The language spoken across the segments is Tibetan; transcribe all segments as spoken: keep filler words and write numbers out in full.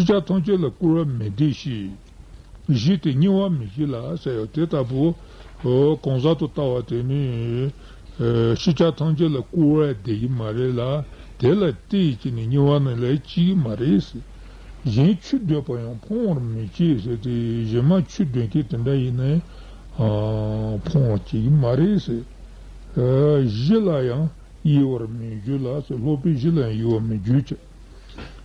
ཤེས་བྱ་ཐམས་ཅད་ལ་སྐུར་བ་མི་འདེབས་ཤིག། གཞི་དེ་དམྱལ་བ་མི་བྱེད་ལ་ཟེར་ཡོད། དེ་ལྟ་བུ་གང་ཟག་ཏུ་ལྟ་བ་དེ་ནི་ཤེས་བྱ་ཐམས་ཅད་ལ་སྐུར་བ་འདེབས་ཀྱི་མ་རེད་ལ། དེ་ལ་བལྟས་བྱས་ནས་དམྱལ་བ་ནང་ལ་སྐྱེ་གི་མ་རེད། གཞན་ཆོས་འདོད་པ་ཡང་ཕོངས་པར་མི་བྱེད་ཟེར་ཏེ། གཞན་མ་ཆོས་འདོད་མཁན་དེ་འདྲ་ཡིན་ན་ཕོངས་པར་བྱེད་ཀྱི་མ་རེད། གཞི་ལ་ཡང་གཡེལ་བར་མི་འགྱུར་ལ་ཟེར། ལྷག་པའི་གཞི་ལ་ཡང་གཡེལ་བར་མི་འགྱུར་ཅིག།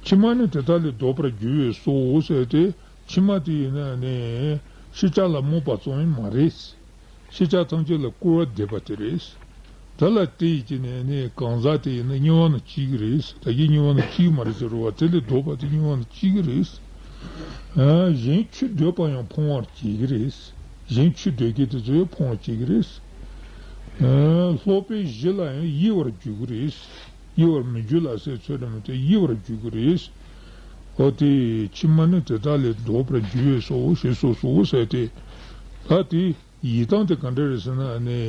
ཕྱི་མ་ནི་དེ་དག་ལས་ལྡོག་པར་འགྱུར་བས་སོ་ཟེར་ཏེ། ཕྱི་མ་དེ་ཡིན་ན་ནི་ཤེས་བྱ་ལ་རྨོངས་པ་ཙམ་ཡང་མ་རེད། ཤེས་བྱ་ཐམས་ཅད་ལ་སྐུར་བ་འདེབས་པ་དེ་རེད། དེ་ལ་བལྟས་བྱས་ནས་ནི་གང་ཟག་དེ་ཡིན་ན་དམྱལ་བ་ནང་སྐྱེ་གི་རེད། ད་གིན་དམྱལ་བ་ནང་སྐྱེ་གི་མ་རེད་ཟེར་བ་དེ་ལས་ལྡོག་པ་དེ་དམྱལ་བ་ནང་སྐྱེ་གི་རེད། གཞན་ཆོས་འདོད་པ་ཡང་ཕོངས་པར་བྱེད་ཀྱི་རེད། གཞན་ཆོས་འདོད་མཁན་དེ་ཚོ་ཡང་ཕོངས་པར་བྱེད་ཀྱི་རེད། ལྷག་པའི་གཞི་ལ་ཡང་གཡེལ་བར་འགྱུར་གྱི་རེད། གཡེལ་བར་མི་འགྱུར་ལ་ཟེར་ཚོད་འདྲ་མི་འདྲ་གཡེལ་བར་འགྱུར་གྱི་རེད། འོ་དེ་ཕྱི་མ་ནི་དེ་དག་ལས་ལྡོག་པར་འགྱུར་བས་སོ་ཞེས་སོ་སོ་ཟེར་ཏེ། ད་དེ་ཡི་དམ་དེ་ག་འདྲ་རེད་ཟེར་ན་ནི།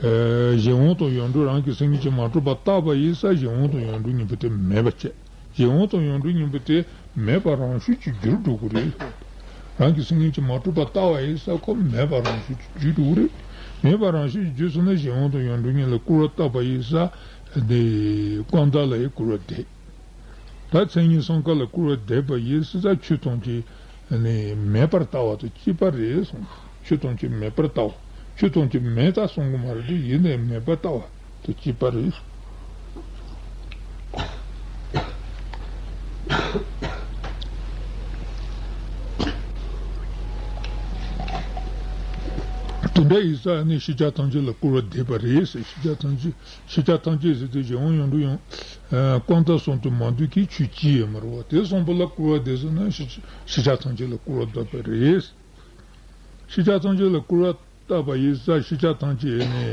གཞན་དབང་དང་ཡོངས་གྲུབ་རང་གི་སེམས་ཉིད་ཀྱིས་མ་གྲུབ་པ་བཏགས་པ་ཡིན་ཙང་གཞན་དབང་དང་ཡོངས་གྲུབ་གཉིས་པོ་དེ་མེད་པ་བྱས། གཞན་དབང་དང་ཡོངས་གྲུབ་གཉིས་པོ་དེ་མེད་པ་རང་ཤུགས་ཀྱིས་འགྱུར་འགྲོ་གི་རེད། རང་གི་སེམས་ཉིད་ཀྱིས་མ་གྲུབ་པ་བཏགས་པ་ཡིན་ཙང་ཁོ་མེད་པ་རང་ཤུགས་ཀྱིས་འགྱུར་འགྲོ་གི་རེད། མེད་པ་རང་ཤུགས་ཀྱིས་འགྱུར་སོང་ན་གཞན་དབང་དང་ཡོངས་གྲུབ་གཉིས་ལ་སྐུར་བ་བཏབ་པ་ཡིན་ཙང་དེ་ཀུན་བཏགས་ལ་ཡང་སྐུར་བ་འདེབས། ད་མཚན་ཉིད་གསུམ་ཀ་ལ་སྐུར་བ་འདེབས་པ་ཡིན་ཙང་ཆོས་ཐམས་ཅད་ནི་མེད་པར་ལྟ་བ་དང་གཅིག་པ་རེད་གསུངས། ཆོས་ཐམས་ཅད་མེད་པར་ལྟ་བ། ཆོས་ཐམས་ཅད་མེད་ད་གསུང་གི་མ་རེད་དེ། ཡིན་ནའི་མེད་པར་ལྟ་བ་དང་གཅིག་པ་རེད། དེ་འདྲ་ཡིན་ཙང་ནི་ཤེས་བྱ་ཐམས་ཅད་ལ་སྐུར་བ་འདེབས་པ་རེད་ཟེར། ཤེས་བྱ་ཐམས་ཅད། ཤེས་བྱ་ཐམས་ཅད་ཟེར་དུས་གཞན་དབང་ཡོངས་གྲུབ་ཡང་ཀུན་བཏགས་གསུམ་དུ་མ་འདུས་མཁན་ཆོས་ཅི་ཡང་མ་རེད་བ། དེ་གསུམ་པོ་ལ་སྐུར་བ་འདེབས་སོང་ན་ཤེས་ཤེས་བྱ་ཐམས་ཅད་ལ་སྐུར་བ་བཏབ་པ་རེད། ཤེས་བྱ་ཐམས་ཅད་ལ་སྐུར་བ་བཏབ་པ་ཡིན་ཙང་ཤེས་བྱ་ཐམས་ཅད་ནི་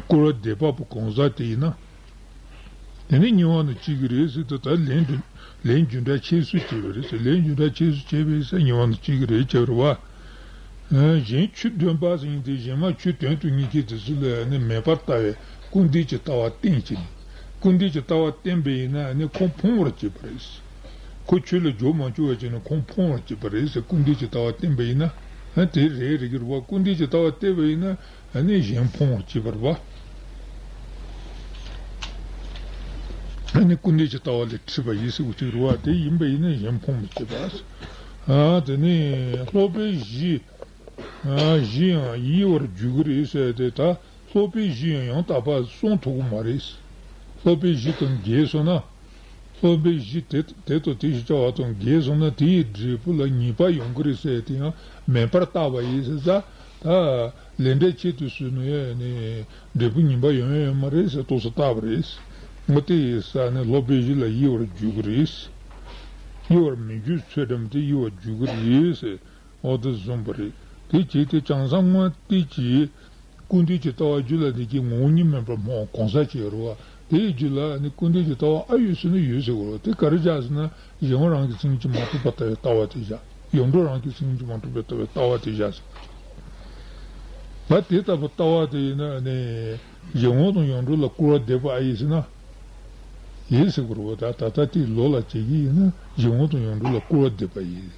སྐུར་བ་འདེབས་པ་པོ་གང་ཟག་དེ་ཡིན་ན། དེ་ནི་དམྱལ་བ་ནང་སྐྱེ་གི་རེད་ཟེར་དུས། ད་ལན་རྒྱུ་ལན་རྒྱུ་འབྲས་ཁྱད་གསོད་བྱས་པ་རེད་ཟེར། ལན་རྒྱུ་འབྲས་ཁྱད་གསོད་བྱས་པ་ཡིན་ཙང་དམྱལ་བ་ནང་སྐྱེ་གི་རེད་བྱས་པ་རེད་བ། གཞན་ཆོས་འདོད་པ་ཟེར་མཁན་དེ་གཞན་མ་ཆོས་དོན་དུ་གཉེར་མཁན་དེ་ཚོ་ལ་ནི་མེད་པར་ལྟ་བའི་སྐུར་འདེབས་ཀྱི་ལྟ་བ་བསྟན་བྱས་ནས། སྐུར་འདེབས་ཀྱི་ལྟ་བ་བསྟན་པ་ཡིན་ན་ནི་ཁོ་ཕོངས་པར་བྱེད་པ་རེད། ཁོ་ཆོས་ལ་འཇོག་མ་བཅུག་པ་བྱས་ནས་ཁོ་ཕོངས་པར་བྱེད་པ་རེད་ཟེར། སྐུར་འདེབས་ཀྱི་ལྟ་བ་བསྟན་པ་ཡིན་ན་དེ་རེད་རེད་ཀྱི་རེད་བ། སྐུར་འདེབས་ཀྱི་ལྟ་བ་བསྟན་པ་ཡིན་ན་ནི་གཞན་ཕོངས་པར་བྱེད་པ་རེད་བ། ཨ་ནི་སྐུར་འདེབས་ཀྱི་ལྟ་བ་ལས་འཁྲུལ་པ་ཡིན་ཟེར་དགོས་ཀྱི་རེད་བ། དེ་ཡིན་པ་ཡིན་ན་གཞན་ཕོངས་པར་བྱེད་པ། ཨ་དེ་ནས་ལྷག་པའི་གཞི། ཨ་གཞི་ཡང་གཡེལ་བར་འགྱུར་གྱི་རེད་ཟེར་ཏེ། ད་ལྷག་པའི་གཞི་ཡང་ཡང་དག་པར་སྲུང་ཐུབ་ཀྱི་མ་རེད། ལྷག་པའི་གཞི་དང་འགལ་སོང་ན། ལྷག་པའི་གཞི་དེ་དེ་དང་དེ་ཞེས་བྱ་བ་དང་འགལ་སོང་ན་དེའི་འབྲས་བུ་ལ་ཉེས་པ་ཡོང་གི་རེད་ཟེར་ཏེ་ཡང་མེད་པར་བཏགས་པ་ཡིན་ཟེར་ཙང་། ད་ལས་འབྲས་ཆེད་དུ་བཟོས་ནས་ནི་འབྲས་བུ་ངན་པ་ཡོང་ཡ་ཡོད་མ་རེད་ཟེར་རྟོགས་སུ་བཏགས་པ་རེད། འོ་དེ་ཡིན་ཙང་ནི་ལྷག་པའི་གཞི་ལ་གཡེལ་བར་འགྱུར་གྱི་རེད། གཡེལ་བར་མི་འགྱུར་ཚུལ་ཁྲིམས་དེ་གཡེལ་བར་འགྱུར་གྱི་རེད་ཟེར། འོ་དེ་བཟུང་བ་རེད། དེ་བྱས་ཏེ་བྱང་སེམས་དངོས་གཏད་ཀྱི་སྐུར་འདེབས་ཀྱི་ལྟ་བ་རྒྱུད་ལ་ལྡན་གྱི་ངོ་བོ་ཉིད་མིན་པར་སྨྲ་བ་གང་ཟག་ཅིག་ཡོད་རེད་བ། དེའི་རྒྱུད་ལ་ནི་སྐུར་འདེབས་ཀྱི་ལྟ་བ་ཨ་ཡོད་ཟེར་ན་ཡོད་ཟེར་དགོས་རེད་བ། དེ་ག་རེ་བྱས་ཟེར་ན། གཞན་དབང་རང་གི་སེམས་ཀྱིས་མ་གྲུབ་པ་ལྟ་བུའི་ལྟ་བ་དེ་བཞག། ཡོངས་གྲུབ་རང་གི་སེམས་ཀྱིས་མ་གྲུབ་པའི་ལྟ་བའི་ལྟ་བ་དེ་བཞག་ཟེར། ད་དེ་ལྟ་བུ་ལྟ་བ་དེ་ཡིན་ན་ནི་གཞན་དབང་དང་ཡོངས་གྲུབ་ལ་སྐུར་བ་འདེབས་པ་ཨ་ཡིན་ཟེར་ན། ཡིན་ཟེར་དགོས་རེད་བ། ད་ད་ལྟ་དེའི་ལོ་ལ་བྱེད་ཀྱི་ཡིན་ན་གཞན་དབང་དང་ཡོངས་གྲུབ་ལ་སྐུར་བ་འདེབས་པ་ཡིན།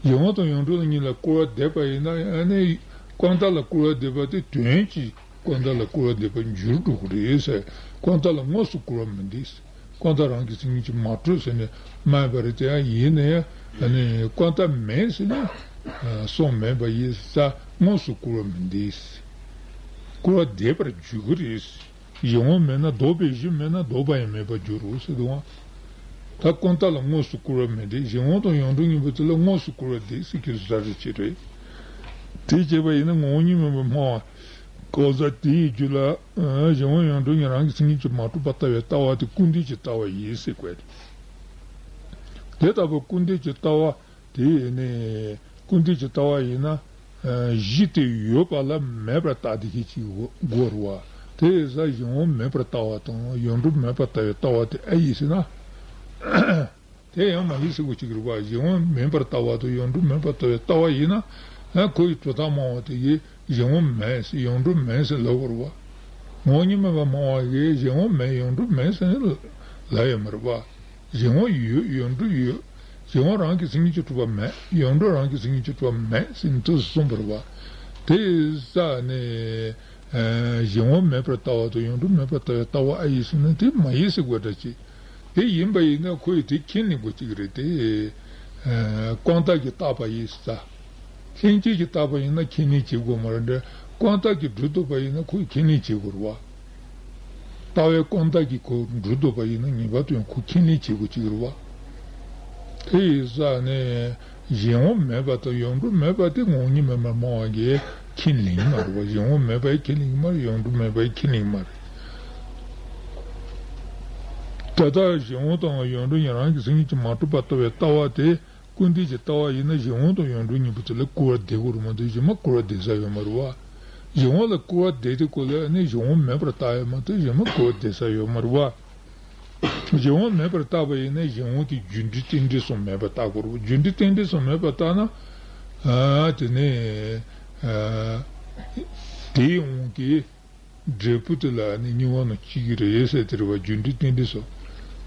གཞན་དབང་དང་ཡོངས་གྲུབ་གཉིས་ལ་སྐུར་བ་འདེབས་པ་ཡིན་ན་ཨ་ནི་ཀུན་བཏགས་ལ་སྐུར་བ་འདེབས་པ་དེ་དོན་གྱིས་ཀུན་བཏགས་ལ་སྐུར་བ་འདེབས་པར་འགྱུར་འགྲོ་གི་རེད་ཟེར། ཀུན་བཏགས་ལ་དངོས་སུ་སྐུར་བ་མི་འདེབས་ཟེར། ཀུན་བཏགས་རང་གི་སེམས་ཉིད་ཀྱིས་མ་གྲུབ་ཟེར་ནས་སྨྲས་པ་རེད་དེ། ཡང་ཡིན་ན་ཡང་ཨ་ནི་ཀུན་བཏགས་མེད་ཟེར་ནས་གསུངས་མེད་པ་ཡིན་ཙང་དངོས་སུ་སྐུར་བ་མི་འདེབས་ཟེར། སྐུར་བ་འདེབས་པར་འགྱུར་གི་རེད་ཟེར། གཞན་དབང་མེད་ན་ལྡོག་པའི་གཞི་མེད་ན་ལྡོག་པ་ཡང་མེད་པར་འགྱུར་རོ་ཟེར་འདུག་ཨང་། ད་ཀུན་བཏགས་ལ་དངོས་སུ་སྐུར་བ་མི་འདེབས། གཞན་དབང་དང་ཡོངས་གྲུབ་གཉིས་པོ་དེ་ལ་དངོས་སུ་སྐུར་བ་འདེབས་ཟེར་གྱི་ས་རེ་ཅི་རེད། དེ་བྱས་པ་ཡིན་ན་ངོ་བོ་ཉིད་མིན་པར་སྨྲ་བ་གང་ཟག་དེའི་རྒྱུད་ལ་གཞན་དབང་ཡོངས་གྲུབ་གཉིས་རང་གི་སེམས་ཉིད་ཀྱིས་མ་གྲུབ་པ་ལྟ་བའི་ལྟ་བ་དེ་སྐུར་འདེབས་ཀྱི་ལྟ་བ་ཡིན་ཟེར་དགོས་ཏེ། དེ་ལྟ་བུ་སྐུར་འདེབས་ཀྱི་ལྟ་བ། དེ་ནི་སྐུར་འདེབས་ཀྱི་ལྟ་བ་ཡིན་ན། གཞི་དེ་ཡོད་པ་ལ་མེད་པར་བཏགས་ཏེ་གི་ཅིག་དགོས་རེད་བ། དེ་ཡིན་ཙང་གཞན་དབང་མེད་པར་ལྟ་བ་དང་ཡོངས་གྲུབ་མེད་པར་ལྟ་བའི་ལྟ་བ་དེ་ཨེ་ཡིན་ཟེར་ན། དེ་ཡང་མ་ཡིན་ཟེར་དགོས་ཀྱི་རེད་བ། གཞན་དབང་མེད་པར་ལྟ་བ་དང་ཡོངས་གྲུབ་མེད་པར་ལྟ་བའི་ལྟ་བ་ཡིན་ན། ཁོ་ཡི་གྲུབ་མཐའ་སྨྲ་བ་དེ་གིས་གཞན་དབང་མེད་ཟེར་ཡོངས་གྲུབ་མེད་ཟེར་ལབ་དགོས་རེད་བ། ངོ་བོ་ཉིད་མིན་པར་སྨྲ་བ་གིས་གཞན་དབང་མེད་ཡོངས་གྲུབ་མེད་ཟེར་ལབ་ཡོད་མ་རེད་བ། གཞན་དབང་ཡོད། ཡོད་འགྲོ་ཡོད། གཞན་དབང་རང་གི་མཚན་ཉིད་ཀྱིས་གྲུབ་པ་མེད། ཡོད་འགྲོ་རང་གི་མཚན་ཉིད་ཀྱིས་གྲུབ་པ་མེད་ཟེར་ནས་དེ་གསུངས་པ་རེད་བ། དེ་ས་ནས་གཞན་དབང་མེད་པར་ལྟ་བ་དང་ཡོད་འགྲོ་མེད་པར་ལྟ་བའི་ལྟ་བ་ཨ་ཡིན་ཟེར་ན་དེ་མ་ཡིན་ཟེར་དགོས་འདྲ་ཅིག་དེ་ཡིན་པ་ཡིན་ན་ཁོས་དེ་ཁས་ལེན་དགོས་ཅིག་རེད་དེ། ཀུན་བརྟགས་ཀྱིས་བརྟགས་པ་ཡིན་ས། ལྷན་སྐྱེས་ཀྱིས་བརྟགས་པ་ཡིན་ན་ཁས་ལེན་བྱེད་དགོས་མ་རེད་འདྲ། ཀུན་བརྟགས་ཀྱིས་སྒྲུབ་ཐུབ་པ་ཡིན་ན་ཁོས་ཁས་ལེན་བྱེད་དགོས་རེད་བ། ལྟ་བའི་ཀུན་བརྟགས་ཀྱིས་ཁོ་སྒྲུབ་ཐུབ་པ་ཡིན་ན་ངེས་པར་དུ་ཡང་ཁོ་ཁས་ལེན་བྱེད་དགོས་ཅིག་རེད་བ། དེ་ཡིན་ས་ནས་གཞན་དབང་མེད་པ་དང་ཡོད་འགྲོ་མེད་པ་དེ་ངོ་བོ་ཉིད་མེད་པར་སྨྲ་བ་གིས་ཁས་ལེན་གྱི་མ་རེད་བ། གཞན་དབང་མེད་པ་ཡིས་ཁས་ལེན་གྱི་མ་རེད། ཡོད་འགྲོ་མེད་པ་ཡིས་ཁས་ལེན་གྱི་མ་རེད། ད་ལྟ་གཞན་དབང་དང་ཡོད་འགྲོ་ཉིད་རང་གི་མཚན་ཉིད་ཀྱིས་མ་གྲུབ་པར་ལྟ་བའི་ལྟ་བ་དེ། ཀུན་བརྟགས་ཀྱི་ལྟ་བ་ཡིན་ན་གཞན་དབང་དང་ཡོད་འགྲོ་གཉིས་པོ་དེ་ལ་སྐུར་བ་འདེབས་དགོས་རེད་མ་གཏོགས་གཞན་མ་སྐུར་བ་འདེབས་ས་ཡོད་མ་རེད་བ། གཞན་དབང་ལ་སྐུར་བ་འདེབས་དུས་སྐབས་ལ་ནི་གཞན་དབང་མེད་པར་བརྟགས་ཡོད་མ་གཏོགས་གཞན་མ་སྐུར་བ་འདེབས་ས་ཡོད་མ་རེད་བ། གཞན་དབང་མེད་པར་བརྟགས་པ་ཡིན་ན་གཞན་དབང་གི་རྒྱུ་འབྲས་རྟེན་འབྲེལ་གསུམ་མེད་པར་བརྟག་དགོས་རེད་བ། རྒྱུ་འབྲས་རྟེན་འབྲེལ་གསུམ་མེད་པར་བརྟགས་ན། ཨ་དེ་ནི་ཨ་དེའི་དབང་གིས། འབྲས་བུ་དེ་ལ་ནི་གཉིས་པ་ནི་སྐྱེ་གི་རེད་ཟེར་དེ་རེད་བ། རྒྱུ་འབྲས་རྟེན་འབྲེལ་སོགས།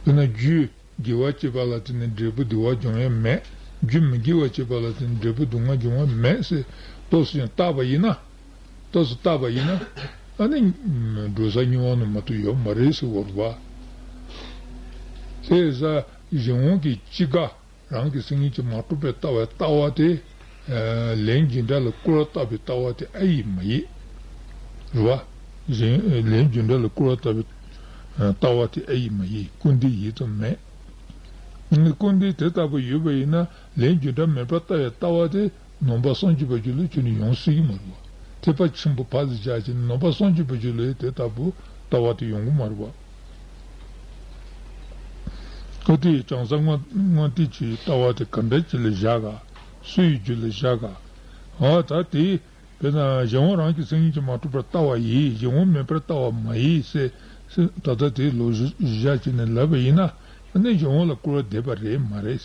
དཔེར་ན་རྒྱུ་དགེ་བ་བྱས་པ་ལ་བརྟེན་ནས་འབྲས་བུ་སྡུག་པ་འབྱུང་ཡ་མེད། རྒྱུ་མི་དགེ་བ་བྱས་པ་ལ་བརྟེན་ནས་འབྲས་བུ་སྡུག་བསྔལ་འབྱུང་བ་མེད་ཟེར་ཏོག་ཙམ་ཡང་བརྟགས་པ་ཡིན་ན། ཏོག་ཙམ་བརྟགས་པ་ཡིན་ན། ཨ་ནི་འགྲོ་ས་གཉིས་པ་ནི་མ་གཏོགས་ཡོད་མ་རེད་ཟེར་བ་རེད་བ། དེ་ས་གཞན་དབང་གི་སྤྱི་དགག་རང་གི་སེམས་ཉིད་ཀྱིས་མ་གྲུབ་པའི་ལྟ་བའི་ལྟ་བ་དེ། ལན་རྒྱུ་འབྲས་ལ་སྐུར་བ་བཏབ་པའི་ལྟ་བ་དེ་ཨེ་ཡིན་མ་ཡིན། རེད་བ། གཞན་ལན་རྒྱུ་འབྲས་ལ་སྐུར་བ་བཏབ་པའི་ལྟ་བ་དེ་ཨེ་ཡིན་མ་ཡིན། སྐུར་འདེབས་ཡིན་དང་མེད། སྐུར་འདེབས་དེ་ལྟ་བུ་ཡོད་པ་ཡིན་ན་ལན་རྒྱུ་འབྲས་མེད་པར་ལྟ་བའི་ལྟ་བ་དེ་ནང་པ་སངས་རྒྱས་པ་རྒྱུད་ལ་ཁྱོན་ནས་ཡོང་སྲིད་ཀྱི་མ་རེད་བ། ཐེག་པ་ཆེན་པོ་ཕར་ལ་བཞག་བྱས་ནས་ནང་པ་སངས་རྒྱས་པ་རྒྱུད་ལ་དེ་ལྟ་བུ་ལྟ་བ་དེ་ཡོང་གི་མ་རེད་བ། ཨོ་དེ་བྱང་སེམས་མངོན་མངོན་གཏད་ཀྱི་ལྟ་བ་དེ་ག་འདྲ་ཅིག་ལ་བཞག་ག་སུ་ཡི་རྒྱུད་ལ་བཞག་ག་ཨ་ད་དེ་དཔེར་ན་གཞན་དབང་རང་གི་སེམས་ཉིད་ཀྱིས་མ་གྲུབ་པར་ལྟ་བ་ཡིས་གཞན་དབང་མེད་པར་ལྟ་བ་མ་ཡིན་ཟེར་ཟེར་ད་ལྟ་དེ་ལོ་བཞི་བཞི་བཞག་བྱས་ནས་ལབ་པ་ཡིན་ན་ཨ་ནི་གཞན་དབང་ལ་སྐུར་བ་འདེབས་པ་རེད་མ་རེད།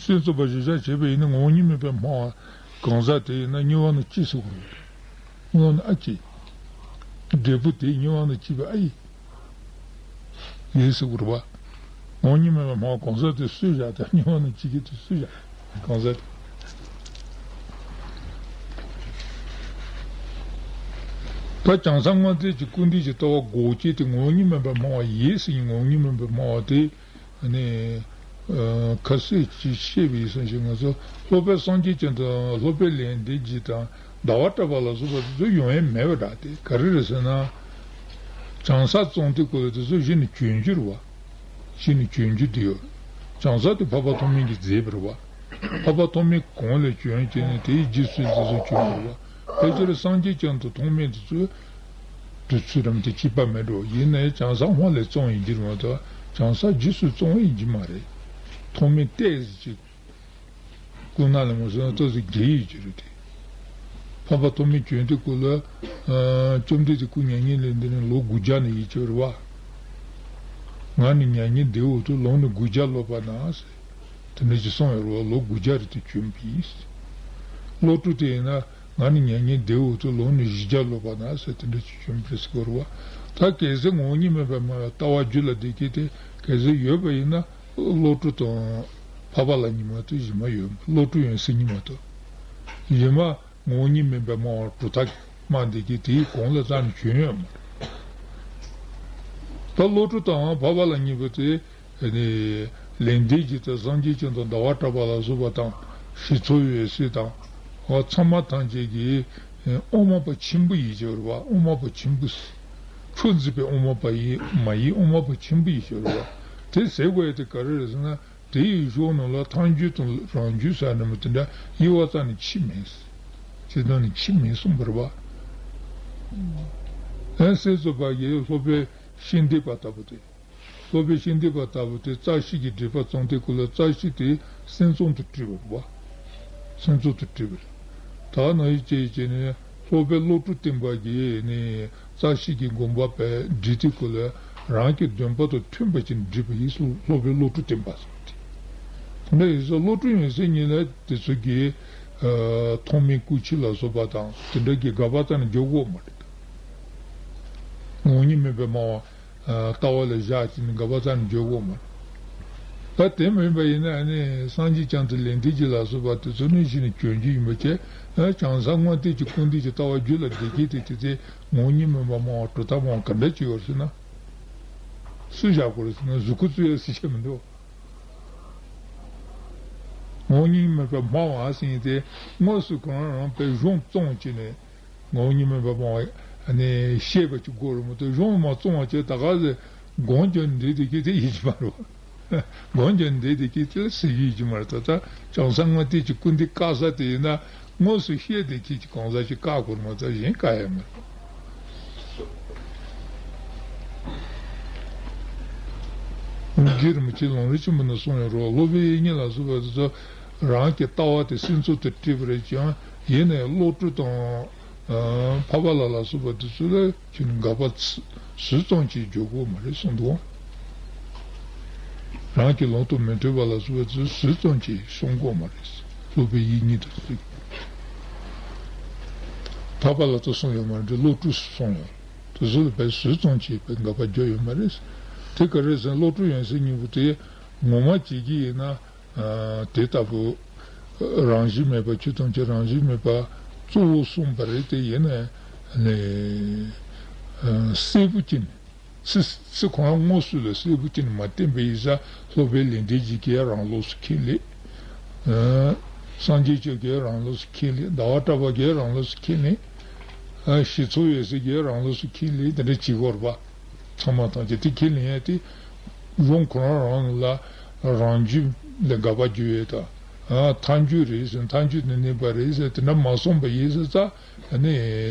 སེམས་ཙམ་པ་གཞིར་བཞག་བྱས་པ་ཡིན་ན་ངོ་བོ་ཉིད་མེད་པའི་སྨྲ་བ་གང་ཟག་དེ་ཡིན་ན་གཉིས་པ་ནི་ཅི་ཟེར་དགོས་རེད། གཉིས་པ་ནི་ཨ་ཅི། འབྲས་བུ་དེ་གཉིས་པ་ནི་ཅི་བ་ཨ་ཡི། ཡིན་ཟེར་དགོས་རེད་བ། ངོ་བོ་ཉིད་མེད་པའི་སྨྲ་བ་གང་ཟག་དེ་སུས་བཞག་དང་གཉིས་པ་ནི་ཅི་གི་དེ་སུས་བཞག་གང་ཟག་དེ། ད་བྱང་སེམས་མངོན་གཏད་ཀྱི་སྐུར་འདེབས་ཀྱི་ལྟ་བ་འགོག་བྱེད་དེ་ངོ་བོ་ཉིད་མེད་པའི་སྨྲ་བ་ཡིན་ཟེར་ནས་ངོ་བོ་ཉིད་མེད་པའི་སྨྲ་བ་དེ། ནས། ཁ་གསལ་གྱིས་བཤད་པའི་ཡིག་ཚང་ཞིག་ང་ཚོ་སློབ་དཔོན་སངས་རྒྱས་བསྐྱངས་དང་སློབ་དཔོན་ལན་འདེབས་རྒྱས་དང་ཟླ་བ་གྲགས་པ་ལ་སོགས་པ་དེ་ཚོ་ཡོང་ཡས་མེད་པ་འདྲ་སྟེ་ག་རེ་རེད་ཟེར་ན། བྱང་ས་བཙོང་དེ་ཀོ་ལ་དེ་ཚོ་གཞི་ནས་བྱོན་རྒྱུ་རེད་བ། གཞི་ནས་བྱོན་རྒྱུ་དེ་ཡོད། བྱང་ས་དེ་འཕགས་པ་ཐོགས་མེད་ཀྱིས་མཛད་པ་རེད་བ། འཕགས་པ་ཐོགས་མེད་གོང་ལ་བྱོན་བྱས་ནས་དེའི་རྗེས་སུ་དེ་ཚོ་བྱོན་པ་རེད་བ། ཕལ་ཆེར་སངས་རྒྱས་བསྐྱངས་དང་ཐོགས་མེད་དེ་ཚོ། དུས་ཚོད་རམ་དེ་གཅིག་པ་མེད་འགྲོ་ཡིན་ནའི་བྱང་ས་སྔོན་ལས་བཙོང་ཡིན་གྱི་མ་གཏོགས་བྱང་ས་རྗེས་སུ་བཙོང་ཡིན་གྱི་མ་རེད། ཐོགས་མེད་ཏོག་ཙམ་ཅིག་སྐུ་ན་ལ་མ་སོང་ན་ཏོག་ཙམ་རྒས་ཡིན་གྱི་རེད་དེ། འཕགས་པ་ཐོགས་མེད་བྱོན་དུས་སྐུ་ལ། བཅོམ་ལྡན་འདས་སྐུ་མྱ་ངན་ལས་འདས་ནས་ལོ་དགུ་བརྒྱ་ནས་ཡིན་གྱི་རེད་བ། ང་ནི་མྱ་ངན་འདས་འོག་ཏུ་ལོ་ནི་དགུ་བརྒྱ་ལོན་པ་ན་ཟེར། དེ་འདྲ་ཅིག་གསུངས་ཡོད་རེད་བ། ལོ་དགུ་བརྒྱ་རེད་དེ་བྱོན་པ་ཡིན། བློ་གྲོས་དེ་ཡིན་ན། ང་ནི་མྱ་ངན་འདས་འོག་ཏུ་ལོ་ནི་བཞི་བརྒྱ་ལོན་པ་ན་ཟེར་དེ་འདྲ་ཅིག་བྱོན་པ་རེད་ཟེར་གྱི་ཡོད་རེད་བ། ད་གལ་སྲིད་ངོ་བོ་ཉིད་མེད་པའི་སྨྲ་བའི་ལྟ་བ་རྒྱུད་ལ་འདི་སྐད་དེ་གལ་སྲིད་ཡོད་པ་ཡིན་ན་བློ་གྲོས་དང་འཕགས་པ་ལྷ་གཉིས་མ་གཏོགས་གཞན་མ་ཡོད་མ་རེད། བློ་གྲོས་ཡང་སྲིད་གཉིས་མ་གཏོགས་གཞན་མ་ངོ་བོ་ཉིད་མེད་པའི་སྨྲ་བ་གྲུབ་མཐའ་སྨྲ་འདི་སྐད་དེའི་གོང་ལ་རྩ་ནས་བྱོན་ཡོད་མ་རེད། ད་བློ་གྲོས་དང་འཕགས་པ་ལྷ་གཉིས་པོ་དེ། ནི། ལན་འདེབས་རྒྱས་དང་སངས་རྒྱས་བསྐྱངས་དང་ཟླ་བ་གྲགས་པ་ལ་སོགས་པ་དང་། ཞི་འཚོ་འོད་གསལ་དང་། འོ་ཚང་མ་ཐམས་ཅད་ཀྱི་དབུ་མ་པ་ཆེན་པོ་ཡིན་གྱི་རེད་བ། དབུ་མ་པ་ཆེན་པོ་ཟེར། ཆོས་འཛིན་པའི་དབུ་མ་པ་ཡིན་མ་ཡིན་དབུ་མ་པ་ཆེན་པོ་ཡིན་གྱི་རེད་བ། དེ་ཟེར་དགོས་ཡ་དེ་ག་རེ་རེད་ཟེར་ན་དེ་ཡི་གཞུང་ནང་ལ་ཐལ་འགྱུར་དང་རང་འགྱུར་ཟེར་ནི་མོ་དེ་འདྲ་དབྱེ་བ་རྩ་ནས་ཕྱེ་མེད་ཟེར། དེ་དོན་ནི་ཕྱེ་མེད་གསུངས་པ་རེད་བ། ཨེ་སྲས་བཅས་པ་ཡི་སློབ་དཔོན་ཤེས་འདོད་པ་ལྟ་བུ་སྟེ། སློབ་དཔོན་ཤེས་འདོད་པ་ལྟ་བུ་དེ་རྩ་ཤེ་གི་སྒྲིབ་པ་བཙོང་དེ་ཀུན་ལ་རྩ་ཤེ་དེ་སེམས་བཙོང་དུ་སྤྲུལ་བ་རེད་བ། སེམས་བཙོང་དུ་སྤྲུལ་བ་རེད། ད་ནང་བཞིན་བྱས་བྱས་ནས་ སློབ་དཔོན་བློ་གྲོས་བསྟན་པ་གིས་ནི་རྩ་ཤེས་ཀྱི་དགོངས་པ་བས་བསྒྲིལ་ཏེ་ཁོ་ལ་རང་གི་འདུན་པ་དང་མཐུན་པ་ཅིག་འདྲིས་པ་ཡིས་སློབ་དཔོན་བློ་གྲོས་བསྟན་པ་ཟེར་ཏེ། འདི་ཡིན་ཙང་བློ་གྲོས་ཡོད་སའི་མི་ལ་དེ་ཚོ་གིས་ཐོགས་མེད་སྐུལ་ཕྱིར་ལ་སོགས་པ་དང་དེ་འདྲ་གི་དགག་པ་རྩ་ནས་རྒྱག་དགོས་མ་རེད། ངོ་བོ་ཉིད་མེད་པའི་སྨྲ་བ། ལྟ་བ་ལ་བཞག་ཅིང་དགག་པ་རྩ་ནས་བརྗོད་དགོས་མ་རེད། ད་དེ་མིན་པ་ཡིན་ན་ཨ་ནི་སངས་རྒྱས་བསྐྱངས་ཏེ་ལས་འབྲས་ཀྱི་ལ་སོགས་པ་དེ་ཚོ་ནི་གཞི་ནས་སྐྱོན་བརྗོད་ཡིན་པ་བྱས། བྱང་ས་དངོས་བསྟན་གྱི་སྐུར་འདེབས་ཀྱི་ལྟ་བ་རྒྱུད་ལ་འདེབས་མཁན་དེ་དེ་ཚེ་ངོ་བོ་ཉིད་མིན་པ་སྨྲ་བ་གྲུབ་མཐའ་སྨྲ་བ་ག་འདྲ་ཅིག་ཡོད་ཟེར་ན། སུས་བཞག་དགོས་རེད་ཟེར་ན་གཟུགས་སྐུ་བཙུགས་ཡ་སྲིད་ཆེ་མི་འདུག་ངོ་བོ་ཉིད་མིན་པ་སྨྲ་བ་ཟེར་མཁན་དེ་དངོས་སུ་གང་རང་རང་དཔེ་གཞུང་བཙོང་བྱས་ནས། ངོ་བོ་ཉིད་མིན་པ་སྨྲ་བ་ནི་ཤེས་པ་ཅིག་དགོས་རེད་མ་གཏོགས་གཞུང་མ་བཙོང་བ་བྱས་ད་ག་ཟེ་སྒོམ་རྒྱག་འདི་དེ་གི་དེ་ཡིད་ཀྱི་མ་རེད་བ། སྒོམ་རྒྱག་འདི་དེ་གི་དེ་ལ་ཟེར་རྒྱུ་ཡིད་ཀྱི་མ་རེད། ད་ལྟ་བྱང་ས་དངོས་བསྟན་གྱི་སྐུར་འདེབས་བཀག་ས་དེ་ཡིན་ན་དངོས་སུ་ཤེས་དེ་གི་ཅིག་གང་ཟག་ཅིག་བཀག་དགོས་རེད་མ་གཏོགས་གཞན་བཀག་ཡ་མ་རེད། རྗེ་རིན་པོ་ཆེ་ལུང་རིགས་ཆེན་པོ་ནས་གསུངས་ཡོད་རེད། སློབ་དཔོན་དབྱིག་གཉེན་ལ་སོགས་པ་དེ་ཚོ་རང་གི་ལྟ་བ་དེ་སེམས་ཚོར་དུ་བྲིས་པ་རེད་ཀྱང་ཡིན་ནའི་བློ་གྲོས་དང་། ཨ། འཕགས་པ་ལྷ་ལ་སོགས་པ་དེ་ཚོ་ལ་ཁྱོད་ནི་དགག་པ་ཚ་ཟུར་ཙམ་ཅིག་རྒྱག་དགོས་མ་རེད་གསུངས་འདུག་རང་གི་ལུང་དང་མི་མཐུན་པ་ལ་སོགས་པ་དེ་ཚོ་ཟུར་ཙམ་ཅིག་གསུང་དགོས་མ་རེད། སློབ་དཔོན་དབྱིག་གཉེན་དང་གཅིག་འཕགས་པ་ལྷ་ཚོ་གསུངས་ཡོད་མ་རེད། བློ་གྲོས་གསུངས་ཡོད། དེ་ཚོ་ལ་བས་ཟུར་ཙམ་ཅིག་བས་དགག་པ་རྒྱག་ཡོད་མ་རེད། དེ་ག་རེ་ཟེར་ན་བློ་གྲོས་ཡོད་སའི་སྙིང་པོ་དེ་ངོ་མ་བྱེད་ཀྱི་ཡིན་ན། ཨ། དེ་ལྟ་བུ་རང་བཞིན་མེད་པ་ཆོས་ཐམས་ཅད་རང་བཞིན་མེད་པ་གཙོ་བོ་གསུངས་པ་རེད། དེ་ཡིན་ན་ནི་གསལ་པོ་ཅིག་ནི་ཚིག་ཚིག་ཁོ་རང་དངོས་སུ་ལ་གསལ་པོ་ཅིག་ནི་མ་བསྟན་པ་ཡིན་ཙང་སློབ་དཔོན་ལེགས་ལྡན་འབྱེད་ཀྱིས་རང་ལོགས་སུ་ཁས་ལེན། ཨ། སངས་རྒྱས་བཅོམ་ལྡན་འདས་རང་ལོགས་སུ་ཁས་ལེན། ཟླ་བ་གྲགས་པ་གིས་རང་ལོགས་སུ་ཁས་ལེན། ཨ། ཞི་འཚོ་འོད་གསལ་གྱིས་རང་ལོགས་སུ་ཁས་ལེན། དེ་འདྲ་བྱེད་དགོས་རེད་པ། ཚང་མ་ཐམས་ཅད་དེ་ཁས་ལེན་ཡ་དེ་རང་ཁོ་རང་རང་ལ་རང་རྒྱུད་ལ་དགག་པ་རྒྱག་ཡས་དང་། ཨ། ཐལ་འགྱུར་རེད་ཟེར། ཐལ་འགྱུར་ནི་གནས་པ་རེད་ཟེར། དེ་འདྲ་མ་གསུངས་པ་ཡིན་ཟེར་ཙང་ནི་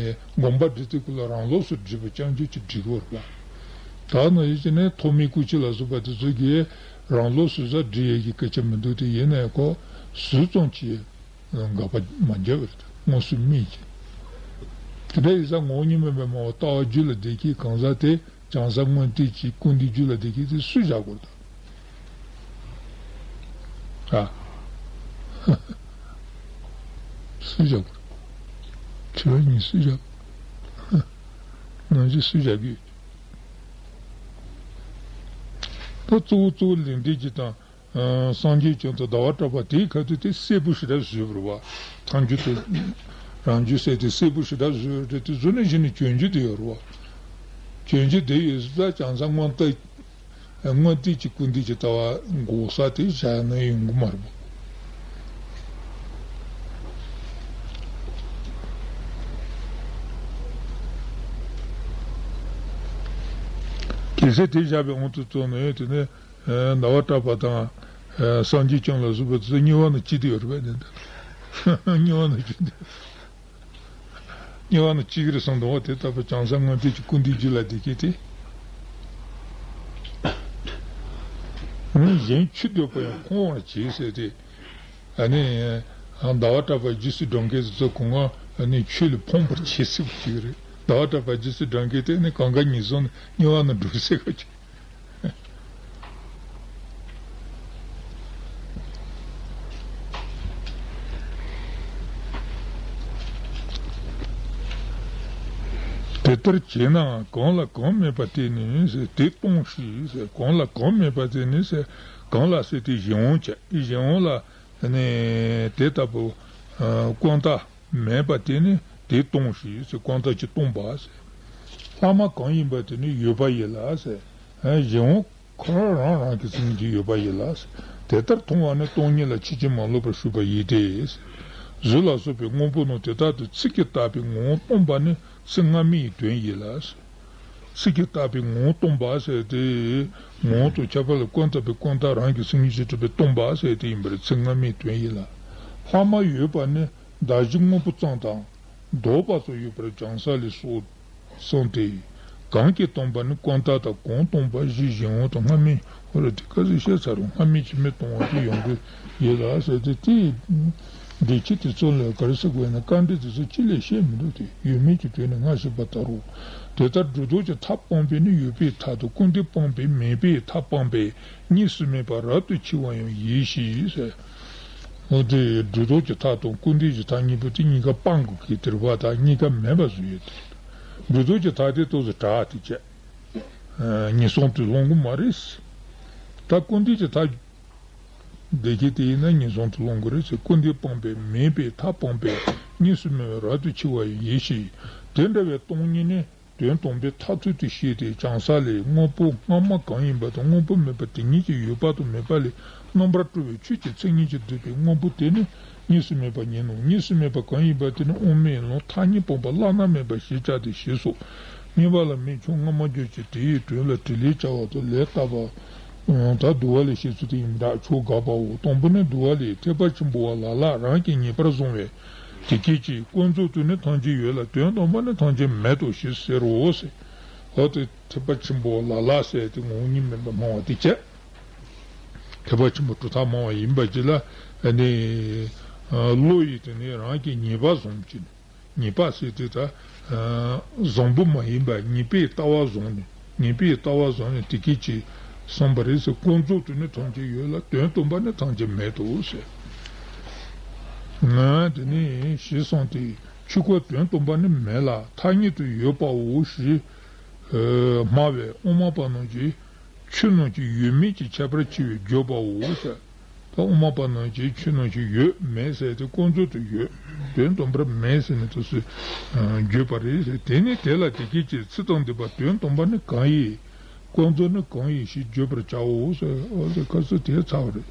དགོངས་པ་འགྲེལ་དུས་སྐབས་ལ་རང་ལོགས་སུ་སྒྲིབ་པ་རྐྱང་རྐྱང་ཅིག་སྒྲིག་དགོས་རེད་པ། ད་ནང་བཞིན་བྱས་ནས་ཐོགས་མེད་སྐུལ་ཕྱིར་ལ་སོགས་པ་དེ་ཚོ་གིས་རང་ལོགས་སུ་ཟ་སྒྲིག་ཡས་ཀྱི་སྐད་ཆ་མི་འདུག་དེ་ཡིན་ནའི་ཁོ་ཟུར་ཙམ་གྱིས་དགག་པ་མ་བརྒྱབ་པ་རེད། དངོས་སུ་སྨྲས་ཀྱི། དེ་འདྲ་ཡིན་ཙང་ངོ་བོ་ཉིད་མིན་པའི་སྨྲ་བ་ལྟ་བ་རྒྱུད་ལ་འདེབས་མཁན་གང་ཟག་དེ་བྱང་ས་དངོས་བསྟན་གྱི་སྐུར་འདེབས་རྒྱུད་ལ་འདེབས་མཁན་དེ་སུས་བཞག་དགོས་རེད་ད། ཨ། སུས་བཞག་དགོས་རེད། དྲི་བ་གཉིས་སུས་བཞག་ནང་བཞིན་སུས་བཞག་གི་ཡོད། ད་གཙོ་བོ་གཙོ་བོ་ལེགས་ལྡན་འབྱེད་དང་། ཨ། སངས་རྒྱས་བཅོམ་ལྡན་འདས་ཟླ་བ་གྲགས་པ་དེའི་ཁ་ཐུག་དེ་གསལ་པོ་ཞེ་དྲག་བཟོས་པ་རེད་པ། ཐལ་འགྱུར་དེ་རང་རྒྱུད་ཟེར་དེ་གསལ་པོ་ཞེ་དྲག་བཟོས་རེད། དེ་བཟོ་ནས་གཞི་ནས་སྐྱོན་བརྗོད་དེ་ཡོད་རེད་པ། སྐྱོན་བརྗོད་དེ་ཡོད་ཙང་བྱང་ས་དངོས་བསྟན། དངོས་བསྟན་གྱི་སྐུར་འདེབས་ཀྱི་ལྟ་བ་འགོག་ས་དེ་བཞག་ན་ཡོང་གི་མ་རེད་པ། གལ་སྲིད་དེ་བཞག་པའི་དབང་དུ་བཙུགས་ན་ཡང་དེ་ནི། ཟླ་བ་གྲགས་པ་དང་། སངས་རྒྱས་བཅོམ་ལ་སོགས་པ་དེ་ཚོ་གཉིས་པ་ནང་གཅིག་དེ་ཡོད་རེད་པས་ནི། གཉིས་པ་ནང་གཅིག་དེ། གཉིས་པ་ནང་གཅིག་རེད་བསམ་འདུག་བ། དེ་ལྟ་བུ་བྱང་ས་དངོས་བསྟན་གྱི་སྐུར་འདེབས་རྒྱུད་ལ་འདེབས་མཁན་དེ། གཞན་ཆོས་འདོད་པ་ཡང་ཕོངས་པར་བྱེད་ཟེར་ཏེ། ཨ་ནི། ཟླ་བ་གྲགས་པ་རྗེས་སུ་འབྲང་མཁན་དེ་ཚོ་གོང་ང་ཨ་ནི་ཆོས་ལ་ཕོངས་པར་བྱེད་ཟེར་བ་ཅིག་རེད། ཟླ་བ་གྲགས་པ་རྗེས་སུ་འབྲང་མཁན་དེ་ནི་གང་ག་ཉིད་གསུམ་ནི་གཉིས་པ་ནང་འགྲོ་ཟེར་བ་ཅིག་དེ་ལྟར་བྱས་ན་གང་ལ་གང་མེད་པ་དེ་ནི་ཟེར་དེ་སྟོང་ཞིག་ཟེར། གང་ལ་གང་མེད་པ་དེ་ནི་ཟེར། གང་ལ་ཟེར་དེ་གཞན་དབང་བྱས། གཞན་དབང་ལ་ནི་དེ་ལྟ་བུ་ཀུན་བཏགས་མེད་པ་དེ་ནི་དེ་སྟོང་ཞིག་ཟེར། ཀུན་བཏགས་ཀྱིས་སྟོང་པ་ཟེར། ལྷག་མ་གང་ཡིན་པ་དེ་ནི་ཡོད་པ་ཡིན་ལ་ཟེར། གཞན་དབང་ཁོ་རང་རང་གི་སེམས་ཀྱི་ཡོད་པ་ཡིན་ལ། དེ་ལྟར་མཐོང་བ་ནི་སྟོང་ཉིད་ལ་ཕྱིན་ཅི་མ་ལོག་པར་ཞུགས་པ་ཡིན་ཏེ། གཟུགས་ལ་སོགས་པའི་དངོས་པོ་རྣམས་དེ་ལྟར་དུ་ཚིག་གིས་བཏགས་པའི་ངོ་བོ་སྟོང་པ་ནི་ཚིག་སྔ་མའི་དོན་ཡིན་ལ། ཚིག་གིས་བཏགས་པའི་ངོ་བོ་སྟོང་པ་ཟེར་ཏེ། ངོ་བོ་དང་ཁྱད་པར་ལ་ཀུན་བཏགས་པའི་ཀུན་བཏགས་རང་གི་སེམས་ཉིད་ཀྱིས་གྲུབ་པའི་སྟོང་པ་ཟེར་ཏེ་ཡིན་པར་ཚིག་སྔ་མའི་དོན་ཡིན་ལ། ལྷག་མ་ཡོད་པ་ནི་གདགས་གཞི་དངོས་པོ་ཙམ་དང་། ལྡོག་པ་སོགས་ཡོད་པར་བྱང་ས་ལས་སོ། གསུངས་ཏེ། གང་གིས་སྟོང་པ་ནི་ཀུན་བཏགས་དང་གང་སྟོང་པ་གཞི་གཞན་དབང་དང་སྔ་མའི་འོ་རེད། དེ་སྐབས་སུ་བཤད་ཚར་རུང་སྔ་མའི་ཕྱི་མའི་སྟོང་པ་དེ་ཡོང་གི་ཡོད་ལ་ཟེར་ཏེ་དེ། འགྲེལ་བྱེད་དེ་ཚོ་ལ་ག་རེ་ཟེར་དགོས་ན། དཀའ་འགྲེལ་དེ་ཚོ་ཅི་ལས་བཤད་མི་འདུག་སྟེ། ཡོད་མེད་ཀྱི་དོན་ནི་སྔ་ཕྱི་བར་ད་རུང་། དེ་ལྟར་སྒྲོ་འདོགས་ཀྱི་མཐའ་སྤངས་པས་ནི་ཡོད་པའི་མཐའ་དང་། ཀུན་བཏུས་སྤངས་པས་མེད་པའི་མཐའ་སྤངས་པས་གཉིས་སུ་མེད་པ་རབ་ཏུ་ཕྱེ་བ་ཡང་ཡིན་ཞེས་ཟེར། འོ་དེ་སྒྲོ་འདོགས་ཀྱི་མཐའ་དང་ཀུན་བཏུས་ཀྱི་མཐའ་གཉིས་པོ་དེ་གཉིས་ཀ་སྤང་དགོས་ཀྱི་དེ་རེད་པ། ད་གཉིས་ཀ་མེད་པ་བཟོ་ཡོད་དེ། སྒྲོ་འདོགས་ཀྱི་མཐའ་དེ་ཏོག་ཙམ་དྲག་དེ་བྱས། ཨ། ངན་སོང་དུ་ལྷུང་གི་མ་རེད། ད་ཀུན་བཏུས་ཀྱི་མཐའ་བདེ་སྐྱིད་དེ་ཡིན་ན་ངན་སོང་དུ་ལྷུང་གི་རེད་ཟེར། ཀུན་བཏུས་སྤངས་པས་མེད་པའི་མཐའ་སྤངས་པས་གཉིས་སུ་མེད་པ་རབ་ཏུ་ཕྱེ་བ་ཡིན་ཞེས། དེ་འདྲ་བའི་སྟོང་ཉིད་ནི་དོན་དམ་པའི་མཐར་ཐུག་ཏུ་བཤད་དེ། བྱང་ས་ལས། དངོས་པོ་སྔ་མ་གང་ཡིན་པ་དང་། དངོས་པོ་མེད་པ་དེ་ཉིད་ཀྱི་ཡོད་པ་དང་མེད་པ་ལས་རྣམ་པར་གྲོལ་བའི་ཆོས་ཀྱི་མཚན་ཉིད་ཀྱིས་བསྡུས་པའི་དངོས་པོ་དེ་ནི་གཉིས་སུ་མེད་པ་ཉིད་ནོ། གཉིས་སུ་མེད་པ་གང་ཡིན་པ་དེ་ནི་དབུ་མའི་ལུང་མཐའ་གཉིས་སྤངས་པ་བླ་ན་མེད་པ་ཞེས་བྱ་སྟེ་ཞེས་སོ། གཉིས་པ་ལ་མིང་ཁྱོད་སྔ་མ་བརྗོད་ཅིང་། དེ་ཡི་དོན་ལ་དྲིས་ལན་བྱ་བ་དང་ལན་བཏབ་པ། ད་བསྡུ་བ་ལས་བཤད་ཚུལ་དེ་ཡིན་པ་འདྲ། ཁྱོད་དགག་པའོ། དང་པོ་ནི་བསྡུ་བ་ལས། ཐེག་པ་ཆེན་པོ་བ་ལ་ལ་རང་གིས་ངེས་པར་བཟུང་བས། དེ་སྐད་ཅེས། ཀུན་རྫོབ་ཏུ་ནི་ཐམས་ཅད་ཡོད་ལ། དོན་དམ་པར་ནི་ཐམས་ཅད་མེད་དོ་ཞེས་ཟེར་རོ་ཟེར། འོ་དེ་ཐེག་པ་ཆེན་པོ་བ་ལ་ལ་ཟེར་དེ་ངོ་བོ་ཉིད་མེད་པར་སྨྲ་བ་དེ་བྱས། ཐེག་པ་ཆེན་པོ་གྲུབ་མཐའ་སྨྲ་བ་ཡིན་པ་ཅིག་ལ་ནི། བློ་ཡིས་དེ་ནི་རང་གིས་ངེས་པ་བཟུང་བྱས་ནས། ངེས་པ་ཟེར་དེ་ད། ཨ། བཟང་པོ་མ་ཡིན་པ་ངེས་པའི་ལྟ་བ་བཟུང་ནས། ངེས་པའི་ལྟ་བ་བཟུང་ནས་དེ་སྐད་ཅེས་གསུངས་པ་རེད་ཟེར། ཀུན་རྫོབ་ཏུ་ནི་ཐམས་ཅད་ཡོད་ལ། དོན་དམ་པར་ནི་ཐམས་ཅད་མེད་དོ་ཟེར། ང་དེ་ནི་ཞེས་གསུངས་ཏེ། ཆོས་སྐུ་དོན་དམ་པར་ནི་མེད་ལ་ཐ་སྙད་དུ་ཡོད་པའོ་ཞེས་སྨྲ་བས། དབུ་མ་པ་རྣམས་ཀྱིས། ཆོས་རྣམས་ཀྱི་ཡོད་མེད་ཀྱི་ཁྱད་པར་ཕྱེ་བས་བརྗོད་པའོ་ཟེར། ད་དབུ་མ་པ་རྣམས་ཀྱིས་ཆོས་རྣམས་ཀྱི་ཡོད་མེད་ཟེར་དེ་ཀུན་རྫོབ་ཏུ་ཡོད། དོན་དམ་པར་མེད་ཟེར་ནས་དུ་སུས་བརྗོད་པ་རེད་ཟེར། དེ་ནི་དེ་ལ་དེ་སྐད་ཅེས། ཚུལ་དང་ལྡན་པ་དོན་དམ་པར་ནི་གང་ཡིན། ཀུན་རྫོབ་ནི་གང་ཡིན་ཞེས་བརྗོད་པར་བྱའོ་ཟེར། འོ་དེ་ཁ་སུ་དེ་ཚར་བ་རེད།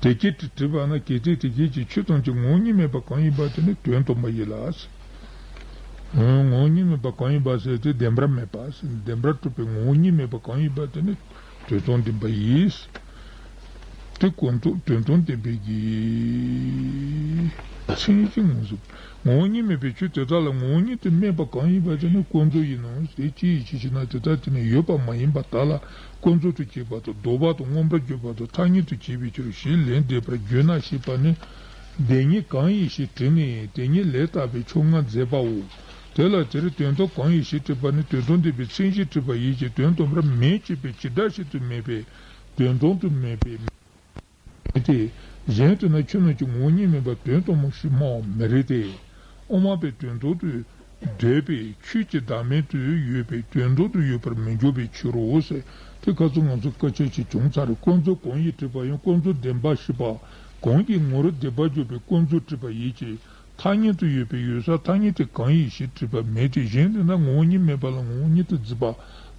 དེ་སྐད་དུ་དྲིས་པ་ན། གལ་ཏེ་དེ་སྐད་ཅེས། ཆོས་ཐམས་ཅད་ངོ་བོ་ཉིད་མེད་པ་གང་ཡིན་པ་དེ་ནི་དོན་དམ་པ་ཡིན་ལ་ཟེར། ངོ་བོ་ཉིད་མེད་པ་གང་ཡིན་པ་ཟེར་དེ་བདེན་པར་མེད་པ་ཟེར། བདེན་པར་གྲུབ་པའི་ངོ་བོ་ཉིད་མེད་པ་གང་ཡིན་པ་དེ་ནི་དོན་དམ་བདེན་པ་ཡིན། དེ་ཀུན་རྟོག་དོན་དམ་བདེན་པའི་གི་མཚན་གཞི་ངོས་བཟུང་། ངོ་བོ་ཉིད་མེད་པའི་ཆོས་དེ་དག་ལ་ངོ་བོ་ཉིད་དུ་དམིགས་པ་གང་ཡིན་པ་དེ་ནི་ཀུན་རྫོབ་ཡིན་ནོ། དེ་ཅི་ཡིན་ཞེས་བྱས་ན། དེ་དག་དེ་ནི་ཡོད་པ་མ་ཡིན་པ་དག་ལ་ཀུན་རྫོབ་ཏུ་བྱེད་པ་དང་། ལྡོག་པ་དང་མངོན་པར་བརྗོད་པ་དང་ཐ་སྙད་དུ་བྱེད་པའི་ཕྱིར་ཞེས་ལན་འདེབས་པར་འགྱུར་ན་ཞེས་པ་ནི། བདེན་གཉིས་གང་ཡིན་ཞེས་དྲིས་ནས་དེ་ཉིད་ལན་བཏབ་པའི་ཕྱོགས་སྔ་མཛད་པའོ། དེ་ལ་དེར་དོན་དམ་གང་ཡིན་ཞེས་དྲིས་པ་ནི་དོན་དམ་བདེན་པའི་མཚན་གཞི་དྲིས་པ་ཡིན་གྱི། དོན་དམ་པར་མེད་ཅེས་པའི་བྱེ་བྲག་ཞིག་ཏུ་མེད་པས་དོན་དམ་དུ་མེད་པས་མེད་དེ། གཞན་དུ་ན་ཆོས་རྣམས་ཀྱི་ངོ་བོ་ཉིད་མེད་པར་དོན་དམ་མོ་ཞེས་སྨྲ་བ་མི་རིགས་ཏེ། དབུ་མ་པའི་དོན་དམ་དུ་འདོད་པའི་ཆོས་ཀྱི་བདག་མེད་དུ་ཡོད་པས་དོན་དམ་དུ་ཡོད་པར་མི་འཇོག་པའི་ཕྱིར་རོ་ཟེར། དེ་ཁ་སང་ང་ཚོ་སྐད་ཆ་ཞིག་བྱུང་ཚར་རེད། ཀུན་རྫོབ་གང་ཡིན་དྲིས་པ་ཡང་ཀུན་རྫོབ་བདེན་པ་ཞེས་པ། གང་གིས་ངོར་བདེན་པར་འཇོག་པའི་ཀུན་རྫོབ་དྲིས་པ་ཡིན་གྱི། ཐ་སྙད་དུ་ཡོད་པའི་ཡོད་ས་ཐ་སྙད་དེ་གང་ཡིན་ཞེས་དྲིས་པ་མེད་དེ། གཞན་དུ་ན་ངོ་བོ་ཉིད་མེད་པ་ལ་ངོ་བོ་ཉིད་དུ་བརྫིས་པ་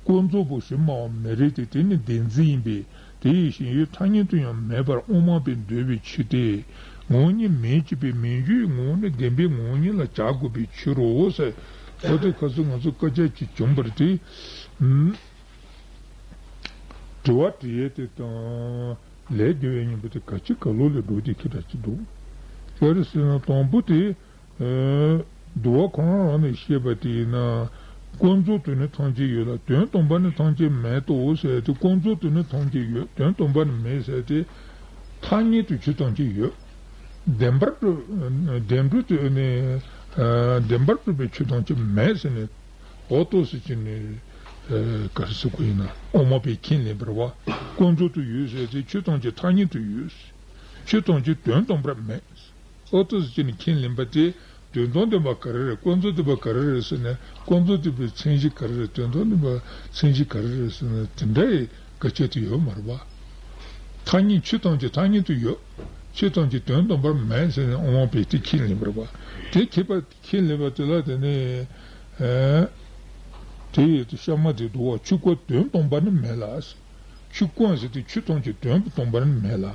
ཀུན་རྫོབ་པོ་ཞེས་སྨྲ་བ་མི་རིགས་ཏེ། དེ་ནི་བདེན་འཛིན་ཡིན་པས། དེ་ཡི་ཞེན་ཡུལ་ཐ་སྙད་དུ་ཡང་མེད་པར་དབུ་མ་པས་འདོད་པའི་ཕྱིར་ཏེ། ངོ་བོ་ཉིད་མེད་ཅེས་པའི་མིང་རྒྱུའི་ངོ་བོ་ནི་བདེན་པའི་ངོ་བོ་ཉིད་ལ་བྱ་དགོས་པའི་ཕྱིར་རོ་ཟེར། འོ་དེ་ཁ་སང་ང་ཚོ་སྐད་ཆ་ཅིག་བྱུང་བ་རེད་དེ། ཨུམ། དྲི་བ་དྲི་ཡས་དེ་དང་ལས་དེ་བའི་སྙིང་པོ་དེ་ག་ཅི་ག་ལོ་ལས་འགྲོ་དེ་ཁྱི་འདྲ་ཅིག་འདུག་ག་རེ་ཟེར་ན་དང་པོ་དེ། ཨེ། འདུལ་བ་ཁོ་རང་རང་ནས་བཤད་པ་དེ་ཡིན་ན། ཀུན་རྫོབ་ཏུ་ནི་ཐམས་ཅད་ཡོད་ལ་དོན་དམ་པར་ནི་ཐམས་ཅད་མེད་དོ་ཟེར་ཏེ། ཀུན་རྫོབ་ཏུ་ནི་ཐམས་ཅད་ཡོད། དོན་དམ་པར་ནི་མེད་ཟེར་ཏེ། ཐ་སྙད་དུ་ཆོས་ཐམས་ཅད་ཡོད། བདེན་པར་གྲུབ། བདེན་གྲུབ་ཏུ་ནི། ཨ། བདེན་པར་གྲུབ་པའི་ཆོས་ཐམས་ཅད་མེད་ཟེར་ནས། འོ་ཏོ་ཟེར་གྱི་ནི། ཨ། ག་རེ་ཟེར་དགོས་ཡིན་ན། དབུ་མ་པས་ཁས་ལེན་པར་བ། ཀུན་རྫོབ་ཏུ་ཡོད་ཟེར་ཏེ་ཆོས་ཐམས་ཅད་ཐ་སྙད་དུ་ཡོད། ཆོས་ཐམས་ཅད་དོན་དམ་པར་མེད། འོ་ཏོ་ཟེར་གྱི་ནི་ཁས་ལེན་པ་དེ། དོན་དམ་བདེན་པ་ག་རེ་རེད། ཀུན་རྫོབ་བདེན་པ་ག་རེ་རེད་ཟེར་ནས། ཀུན་རྫོབ་བདེན་པའི་མཚན་གཞི་ག་རེ་རེད། དོན་དམ་བདེན་པའི་མཚན་གཞི་ག་རེ་རེད་ཟེར་ནས། དེ་འདྲ་ཡི་དཀའ་སྤྱད་དུ་ཡོད་མ་རེད་པ། ཐ་སྙད་ཆོས་ཐམས་ཅད་ཐ་སྙད་དུ་ཡོད། ཆོས་ཐམས་ཅད་དོན་དམ་པར་མེད་ཟེར་ནས་དབུ་མ་པས་དེ་ཁས་ལེན་པ་རེད་པ། དེ་ཁས་པ། ཁས་ལེན་པ་དེ་ལ་དེ་ནི། ཨེ། དེ་ཡི་དུ་གཤའ་མ་དེ་འདུག་བ། ཆོས་ཀུན་དོན་དམ་པར་ནི་མེད་ལ། ཆོས་ཀུན་ཟེར་དུས་ཆོས་ཐམས་ཅད་དོན་དམ་པར་ནི་མེད་ལ།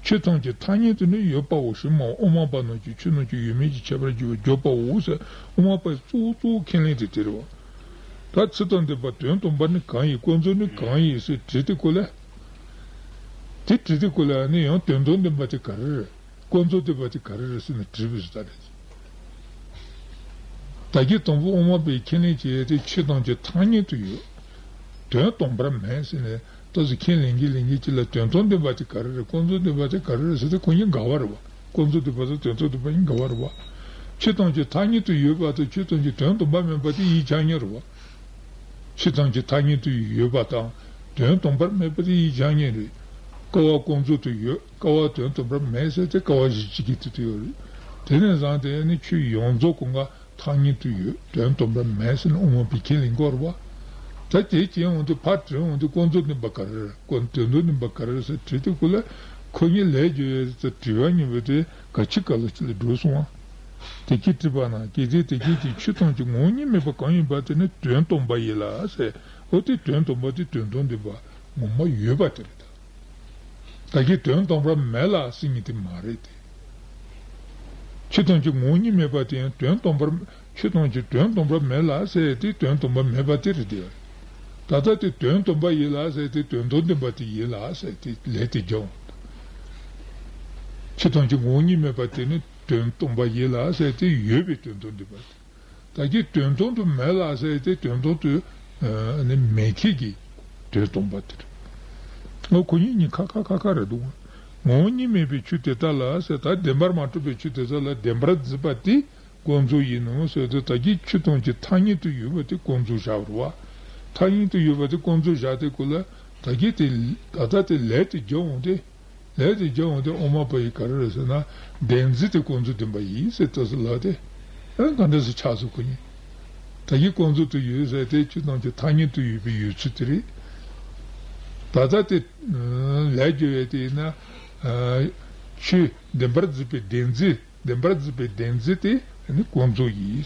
ཆོས་ཐམས་ཅད་ཐ་སྙད་དུ་ནི་ཡོད་པའོ་ཞེས་སྨྲ་བ། དབུ་མ་པ་རྣམས་ཀྱིས་ཆོས་རྣམས་ཀྱི་ཡོད་མེད་ཀྱི་ཁྱད་པར་བརྗོད་པའོ་ཟེར། དབུ་མ་པའི་གཙོ་བོ་གཙོ་བོ་ཁས་ལེན་དེ་དེ་རེད་བ། ད་ཚུལ་དང་ལྡན་པ་དོན་དམ་པར་ནི་གང་ཡིན། ཀུན་རྫོབ་ནི་གང་ཡིན་ཟེར་དྲིས་དེ་ཀོ་ལེ། དེ་དྲིས་དེ་ཀོ་ལེ་ནི་ཡང་དོན་དམ་བདེན་པ་དེ་ག་རེ་རེད། ཀུན་རྫོབ་བདེན་པ་དེ་ག་རེ་རེད་ཟེར་ནས་དྲིས་པའི་ཟེར་ད་རེད། ད་གིན་དང་པོ་དབུ་མ་པའི་ཁས་ལེན་བྱེད་ཡས་དེ་ཆོས་ཐམས་ཅད་ཐ་སྙད་དུ་ཡོད། དོན་དམ་པར་མེད་ཟེར་ནས་ཏོག་ཙམ་ཁས་ལེན་གྱིན་ལེན་གྱིན་ཅིག་ལ་དོན་དམ་བདེན་པ་དེ་ག་རེ་རེད། ཀུན་རྫོབ་བདེན་པ་དེ་ག་རེ་རེད་ཟེར་ཏེ་ཁོ་གཉིས་འགལ་བ་རེད་བ། ཀུན་རྫོབ་བདེན་པ་དང་དོན་དམ་བདེན་པ་གཉིས་འགལ་བ་རེད་བ། ཆོས་ཐམས་ཅད་ཐ་སྙད་དུ་ཡོད་པ་དང་ཆོས་ཐམས་ཅད་དོན་དམ་པར་མེད་པ་དེ་ཡིད་ཆེས་ཉན་རེད་བ། ཆོས་ཐམས་ཅད་ཐ་སྙད་དུ་ཡོད་པ་དང་དོན་དམ་པར་མེད་པ་དེ་ཡིད་ཆེས་ཉན་རེད། ཀ་བ་ཀུན་རྫོབ་ཏུ་ཡོད། ཀ་བ་དོན་དམ་པར་མེད་ཟེར་ཏེ་ཀ་བ་གཞི་གཅིག་གི་དུས་དུ་ཡོད་རེད། དེ་ནས་བཟུང་སྟེ་ནི་ཆོས་ཡོངས་རྫོགས་ཀུན་ག་ཐ་སྙད་དུ་ཡོད། དོན་དམ་པར་མེད་ཟེར་ནས་དབུ་མ་པའི་ཁས་ལེན་དགོས་རེད་བ། ད་དེ་བྱས་འོང་དུས་ཕར་དྲི་འོང་དུས་ཀུན་རྫོབ་བདེན་པ་ག་རེ་རེད། ཀུན་དོན་དམ་བདེན་པ་ག་རེ་རེད་ཟེར་དྲིས་དུས་ཀུན་ལ་ཁོ་གཉིས་ལས་བརྗོད་ཡས་ཟེར་དྲི་བ་གཉིས་པོ་དེ་ག་ཅི་ག་ལ་ཅི་ལ་འགྲོ་སོང་བ། དེ་སྐད་དྲིས་པ་ན་དེ་སྐད་དེ་སྐད་ཀྱི་ཆོས་ཐམས་ཅད་ངོ་བོ་ཉིད་མེད་པ་གང་ཡིན་པ་དེ་ནི་དོན་སྟོང་པ་ཡིན་ལ་ཟེར། འོ་དེ་དོན་སྟོང་པ་དེ་དོན་དམ་བདེན་པ་ངོ་མ་ཡོད་པ་དེ་རེད་ད། ད་གིན་དོན་སྟོང་པར་མེད་ལ་ཟེར་མཁན་དེ་མ་རེད་དེ། ཆོས་ཐམས་ཅད་ངོ་བོ་ཉིད་མེད་པ་དེ་ཡང་དོན་སྟོང་པར། ཆོས་ཐམས་ཅད་དོན་སྟོང་པར་མེད་ལ་ཟེར་དེ་དོན་སྟོང་པར་མེད་པ་དེ་རེད་དེ། ད་ལྟ་དེ་དོན་སྟོང་པ་ཡིན་ལ་ཟེར་དེ་དོན་དམ་བདེན་པ་དེ་ཡིན་ལ་ཟེར་དེ་ལས་དེ་སྦྱོང་། ཆོས་ཐམས་ཅད་ངོ་བོ་ཉིད་མེད་པ་དེ་ནི་དོན་སྟོང་པ་ཡིན་ལ་ཟེར་དེ་ཡོད་པའི་དོན་དམ་བདེན་པ་དེ། ད་གིན་དོན་དམ་དུ་མེད་ལ་ཟེར་ཏེ་དོན་དམ་དུ་ཨ་ནི་མེད་མཁན་གྱི་དོན་སྟོང་པ་དེ་རེད། ཨོ་ཁོ་གཉིས་གཉིས་ཁ་ཁ་ཁ་ཁ་རེད་འདུག་ངོ་བོ་ཉིད་མེད་པའི་ཆོས་དེ་དག་ལ་ཟེར། ད་བདེན་པར་མ་གྲུབ་པའི་ཆོས་དེ་དག་ལ་བདེན་པར་འཛིན་པ་དེ་ཀུན་རྫོབ་ཡིན་ནོ་ཟེར་ཏེ། ད་གིན་ཆོས་ཐམས་ཅད་ཐ་སྙད་དུ་ཡོད་པ་དེ་ཀུན་རྫོབ་བཞག་པ་རེད་བ། ཐ་སྙད་དུ་ཡོད་པ་དེ་ཀུན་རྫོབ་བཞག་དེ་ཀུན་ལ་ད་གིན་དེ་ད་ལྟ་དེ་ལས་དེ་སྦྱོང་འོང་དེ། ལས་དེ་སྦྱོང་འོང་དུས་དབུ་མ་པ་ཡིས་ག་རེ་རེད་ཟེར་ན། བདེན་འཛིན་དེ་ཀུན་རྫོབ་བདེན་པ་ཡིན་ཟེར་ལྟོས་སུ་ལབ་སྟེ། ཨ་ག་འདྲ་སེ་ཆགས་སོང་ཁོ་གཉིས། ད་གིན་ཀུན་རྫོབ་ཏུ་ཡོད་ཟེར་ཏེ་ཆོས་ཐམས་ཅད་ཐ་སྙད་དུ་ཡོད་པའི་ཡོད་ཚུལ་དེ་རེད། ད་ལྟ་དེ་ལས་སྦྱོར་བའི་དེ་ཡིན་ན། ཆོས་བདེན་པར་འཛིན་པའི་བདེན་འཛིན། བདེན་པར་འཛིན་པའི་བདེན་འཛིན་དེ་ནི་ཀུན་རྫོབ་ཡིན།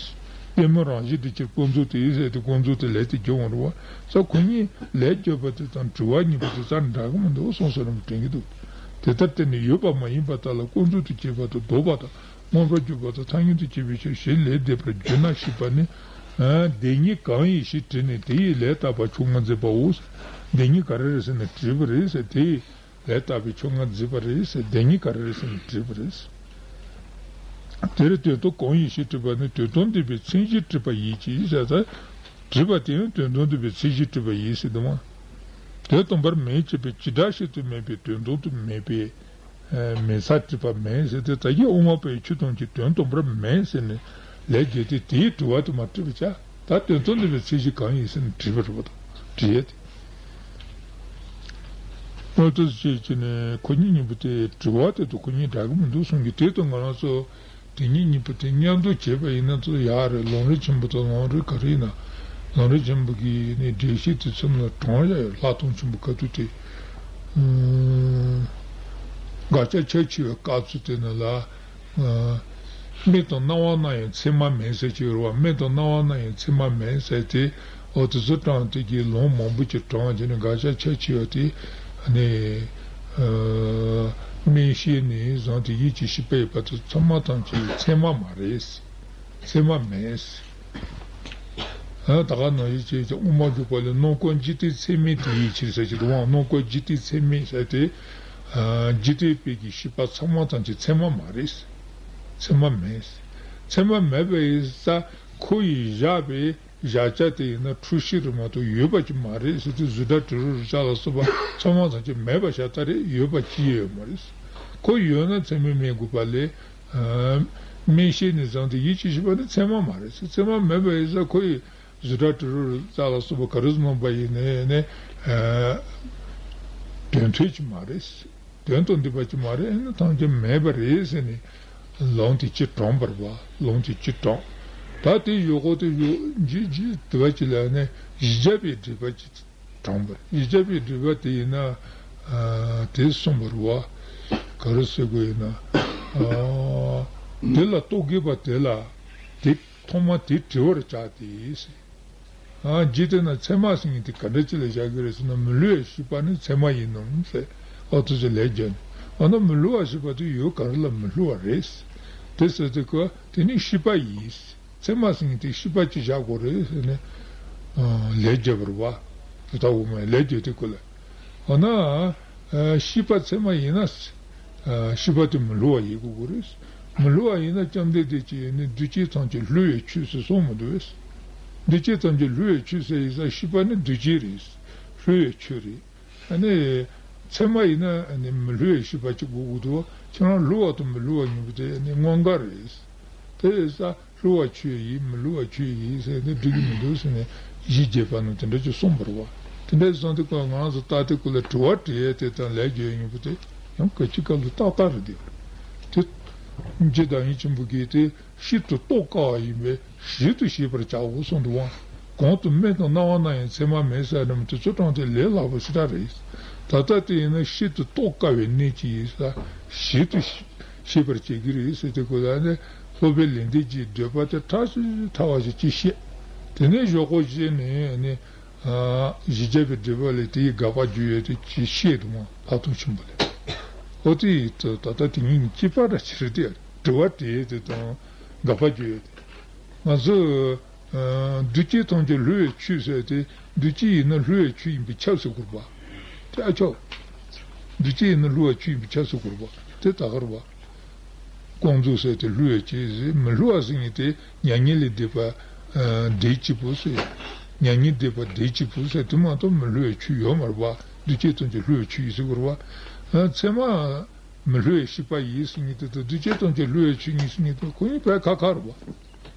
གཏི་མུག་རང་བཞིན་དེ་ཕྱིར་ཀུན་རྫོབ་ཏུ་ཡིན་ཟེར་ཏེ་ཀུན་རྫོབ་ཏུ་ལས་དེ་སྦྱོང་བ་རེད་བ། ས་ཁོ་གཉིས་ལས་བརྗོད་པ་དེ་དང་དྲི་བ་གཉིས་པོ་དེ་རྩ་འདྲ་གི་མི་འདུག་གསུངས་ས་རིན་པོ་དྲན་གྱི་འདུག་དེ་ལྟར་བརྟེན་ནས་ཡོད་པ་མ་ཡིན་པ་དག་ལ་ཀུན་རྫོབ་ཏུ་སྐྱེས་པ་དང་ལྡོག་པ་དང་མངོན་པར་གྱུར་པ་དང་ཐ་སྙད་དུ་སྐྱེས་པའི་ཕྱིར་ཞེས་ལས་འདས་པར་བརྗོད་ན་ཞེས་པ་ནི། བདེན་གཉིས་གང་ཡིན་ཞེས་དྲིས་ནས་དེ་ཡི་ལས་བརྟག་པ་ཕྱོགས་སྔ་མཛད་པའོ། བདེན་གཉིས་ག་རེ་རེད་ཟེར་ནས་དྲིས་པ་རེད་ཟེར། དེ་ཡི་ལས་བརྟག་པའི་ཕྱོགས་སྔ་མཛད་པ་རེད་ཟེར། བདེན་གཉིས་ག་རེ་རེད་ཟེར་ནས་དྲིས་པ་རེད། དེར་དོན་སྟོང་གང་ཡིན་ཞེས་དྲིས་པ་ནི་དོན་སྟོང་བདེན་པའི་མཚན་གཞིར་དྲིས་པ་ཡིན་གྱི་ཟེར་ད། དྲིས་པ་དེ་ཡང་དོན་སྟོང་བདེན་པའི་མཚན་གཞིར་དྲིས་པ་ཡིན་ཟེར་འདུག་མ། དོན་སྟོང་པར་མེད་ཅེས་པའི་བྱེ་བྲག་ཤིན་ཏུ་མེད་པའི་དོན་སྟོང་དུ་མེད་པའི་མེད་སར་དྲིས་པ་མེད་ཟེར་ཏེ། ད་གིན་དབུ་མ་པའི་ཆོས་ཐམས་ཅད་དོན་སྟོང་པར་མེད་ཟེར་ནས་ལས་བརྒྱད་དེ་དེའི་དྲི་བ་དེ་མ་དྲིས་པ་བྱ། ད་དོན་སྟོང་བདེན་པའི་མཚན་གཞི་གང་ཡིན་ཟེར་ནས་དྲིས་པ་རེད་པ་དང་དྲིས་ཡས་དེ། ཨོ་ཏོ་ཅེས་བྱས་ནས་ཁོ་གཉིས་གཉིས་པོ་དེ་དྲི་བ་དེ་དང་ཁོ་གཉིས་འདྲ་གི་མི་འདུག་གསུང་གི། དེ་དང་ང་རང་ཚོ་དེ་གཉིས་གཉིས་པོ་དེ་མཉམ་དུ་བྱས་པ་ཡིན་ན་ཚོ་ཡག་རེད། ལམ་རིམ་ཆེན་པོ་དང་ལམ་རིམ་ག་རེ་ཡིན་ན། ལམ་རིམ་ཆེན་པོ་གི་ནི་འགྲེལ་བཤད་དེ་ཚོ་ལ་དྲངས་ཡ་ཡོད། ལྷག་མཐོང་ཆེན་པོ་ག་དུས་དེ། ཨུམ། དགག་བྱ་ཁྱད་ཆེ་བའི་སྐབས་སུ་དེ་ནི་ལ། ཨ། མིག་དང་རྣ་བ་རྣམས་ཡང་མཚན་མ་མེད་ཟེར་གྱི་ཡོད་རེད་བ། མིག་དང་རྣ་བ་རྣམས་ཡང་མཚན་མ་མེད་ཟེར་ཏེ། འོ་དེ་ཚོ་དྲངས་ཏེ་གི་ལུང་མང་པོ་ཅིག་དྲངས་བྱས་ནས་དགག་བྱ་ཁྱད་ཆེ་བ་དེ་ནི། ཨ། མིག་ཤེས་ནས་བཟུང་སྟེ་ཡིད་ཀྱི་ཤེས་པ་ཡོད་པ་དེ་ཚང་མ་ཐམས་ཅད་མཚན་མ་མ་རེད། མཚན་མ་མེད། ཨ། ད་ག་ནང་བཞིན་བྱས་ཀྱང་དབུ་མ་འཇུག་པ་ལས་སྣང་སྐབས་འཇིག་རྟེན་ཚད་མིན་དེ་ཡི་ཕྱིར་ཟེར་གྱི་འདུག་བ། སྣང་སྐབས་འཇིག་རྟེན་ཚད་མིན་ཟེར་ཏེ། ཨ། འཇིག་རྟེན་པའི་གི་ཤེས་པ་ཚང་མ་ཐམས་ཅད་མཚན་མ་མ་རེད། མཚན་མ་མེད། མཚན་མ་མེད་པ་ཡིན་ཙང་ཁོ་ཡི་བཞག་པའི་བཞག་བྱ་དེ་ཡིན་ན་འཁྲུལ་ཤེས་རེད་མ་གཏོགས་ཡོད་པ་ཅིག་མ་རེད་ཟེར་ཏེ། གཟུགས་སྒྲ་དྲི་རོ་རེག་བྱ་ལ་སོགས་པ་ཚང་མ་ཐམས་ཅད་མེད་པ་ཤ་སྟག་རེད། ཡོད་པ་ཅི་ཡང་ཡོད་མ་རེད། ཁོ་ཡོད་ན་མཚན་མས་མེད་དགོས་པ་ལས། ཨ། མིག་ཤེས་ནས་བཟུང་སྟེ་ཡིད་ཀྱི་ཤེས་པ་ནི་མཚན་མ་མ་རེད། མཚན་མ་མེད་པ་ཡིན་ཙང་ཁོ་ཡི་གཟུགས་སྒྲ་དྲི་རོ་རེག་བྱ་ལ་སོགས་པ་ག་རེ་སྣང་བ་ཡིན་ནའི་ནི། ཨ། དོན་མཐུན་ཅིག་མ་རེད། དོན་དང་ལྡན་པ་ཅིག་མ་རེད། ཨ་ནི་ཐམས་ཅད་མེད་པ་རེད་ཟེར་ནས་ལུང་དེ་ཅི་དྲངས་པ་རེད་བ། ལུང་དེ་ཅི་དྲངས། ད་དེ་ཡོད་གོ་དེ་ཡོད་འཇིག་འཇིག་དེ་བ་ཅིག་ལ་ནི་གཞི་བྱས་པའི་སྒྲིབ་པ་ཅིག་དྲངས་པ་རེད། གཞི་བྱས་པའི་སྒྲིབ་པ་དེ་ཡིན་ན། ཨ། དེ་གསུངས་པ་རེད་བ། ག་རེ་ཟེར་དགོས་ཡིན་ན། ཨ། དེ་ལ་རྟོག་གེ་པ་དེ་ལ་དེ་ཐོག་མ་དེ་དྲི་བར་བྱ་སྟེ་ཟེར། ཨ། འཇིག་རྟེན་ན་མཚན་མ་ཟེར་མཁན་དེ་ག་འདྲ་ཅིག་ལ་བཞག་གི་རེད་ཟེར་ན། མི་སླུ་བའི་ཤེས་པ་ནི་མཚན་མ་ཡིན་ནོ་ཟེར། ཨ། དེ་ཚོ་ལས་བརྒྱབ་ནས། འོ་ན་མི་སླུ་བ་ཤེས་པ་དེ་ཡུལ་ག་རེ་ལ་མི་སླུ་བ་རེད། དེ་ཟེར་དུས་ཀ་དེ་ནི་ཤེས་པ་ཡིན། མཚན་མ་ཟེར་མཁན་དེ་ཤེས་པ་ཅིག་བཞག་དགོས་རེད་ཟེར་ནས། ཨ། ལས་བརྒྱབ་པ་རེད་བ། དེ་ལྟ་བུ་མ་ལས་བརྒྱབ་དེ་ཀུན་ལ། འོ་ན། ཨ། ཤེས་པ་མཚན་མ་ཡིན་ན། ཨ། ཤེས་པ་དེ་མི་སླུ་བ་ཡིན་དགོས་ཀྱི་རེད། མི་སླུ་བ་ཡིན་ན་བཅོམ་ལྡན་འདས་ཀྱིས་ནི་འདུས་བྱས་ཐམས་ཅད་སླུ་བའི་ཆོས་ཟེར་གསུངས་མི་འདུག་གས། འདུས་བྱས་ཐམས་ཅད་སླུ་བའི་ཆོས་ཟེར་ཡིན་ཙང་ཤེས་པ་ནི་འདུས་བྱས་རེད། སླུ་བའི་ཆོས་རེད། ཨ་ནི། ཚད་མ་ཡིན་ན་ནི་མི་སླུ་བའི་ཤེས་པ་གཅིག་དགོས་ཀྱི་འདུག་བ། ཁྱེད་རང་སླུ་བ་དང་མི་སླུ་བ་གཉིས་པོ་དེ་ནི་དངོས་འགལ་རེད། དེ་ཡིན་ཙང་སླུ་བ་ཆོས་ཡིན་མི་སླུ་བ་ཆོས་ཡིན་ཟེར་ནས་འགྲིག་གི་མི་འདུག་ཟེར་ནས་གཞི་བརྒྱད་པ་ནང་དེ་འདྲ་ཅིག་གསུངས་པ་རེད་བ། དེ་འདྲ་སོང་དུས་ང་རང་ཚོ་ད་ལྟའི་སྐོར་ལ་དྲི་བ་དྲི་ཡས་དེ་དང་ལས་རྒྱུ་ཡས་གཉིས་པོ་དེ་ཡང་སྐད་ཅིག་སྐབས་ལ་ཏག་ཏག་རེད་དེ། དེ་རྗེ་བདག་ཉིད་ཆེན་པོ་གིས་དེ་ཤིན་ཏུ་རྟོགས་དཀའ་བ་ཡིན་པས་ཞིབ་ཏུ་ཤེས་པར་བྱའོ་གསུངས་འདུག་བ། གོང་དུ་སྨན་དང་སྣང་བ་སྣང་ཡང་ཚད་མ་མེད་ཟེར་རྣམས་དེ་ཚོ་དྲངས་ཏེ་ལས་སླ་པོ་ཞེ་དྲག་རེད། ད་ལྟ་དེ་ཡིན་ན་ཤིན་ཏུ་རྟོགས་དཀའ་བའི་གནད་ཅིག་ཡིན་ས། ཞིབ་ཏུ་ཤེས་པར་བྱེད་ཀྱི་རེད་ཟེར་དེ་ཁོ་ལ་ནི་སློབ་དཔོན་ལེགས་ལྡན་གྱིས་འགྲེལ་པ་དེ་ཕྲ་ཞིང་ཕྲ་བ་ཞིག་ཅིག་བཤད། དེ་ནས་ཞོག་ཁོག་བཞེས་ནས་ནི། གཞི་བརྒྱ་པའི་འགྲེལ་པ་ལས་དེའི་དགག་པ་བརྗོད་ཡས་དེ་ཅིག་བཤད་འདུག་མ་ལྷག་མཐོང་ཆེན་པོ་ལས། ཨོ་དེ་ཡིས་ད་ལྟ་དེ་ཉིད་ཀྱི་ཅི་པ་ར་ཕྱིར་དེ་དྲི་བ་དྲི་ཡས་དེ་དང་དགག་པ་བརྗོད་ཡས་དེ། ང་ཚོས་འདུས་བྱས་ཐམས་ཅད་སླུ་བའི་ཆོས་ཟེར་ཏེ་འདུས་བྱས་ཡིན་ན་སླུ་བའི་ཆོས་ཡིན་པས་ཁྱབ་ཟེར་དགོས་པ། དེ་ཨ་ཆོག་འདུས་བྱས་ཡིན་ན་སླུ་བའི་ཆོས་ཡིན་པས་ཁྱབ་ཟེར་དགོས་པ་དེ་ད་ག་རེད་པ། ཀོང་ཙུའུ་ཟེར་དེ་སླུ་བའི་ཆོས་ཟེར། མི་སླུ་བ་ཟེར་མཁན་དེ་མྱ་ངན་ལས་འདས་པ་འདྲེས་གཅིག་པུ་ཟེར། མྱ་ངན་འདས་པ་འདྲེས་གཅིག་པུ་ཟེར་དེ་མ་གཏོགས་མི་སླུ་བའི་ཆོས་ཡོད་མ་རེད་པ། འདུས་བྱས་ཐམས་ཅད་སླུ་བའི་ཆོས་ཡིན་ཟེར་དགོས་རེད་པ། ཚད་མ་མི་སླུ་བའི་ཤེས་པ་ཡིན་ཟེར་མཁན་དེ་དང་འདུས་བྱས་ཐམས་ཅད་སླུ་བའི་ཆོས་ཡིན་ཟེར་མཁན་དེ་ཁོ་གཉིས་དཔེ་ཁ་ཁ་རེད་པ།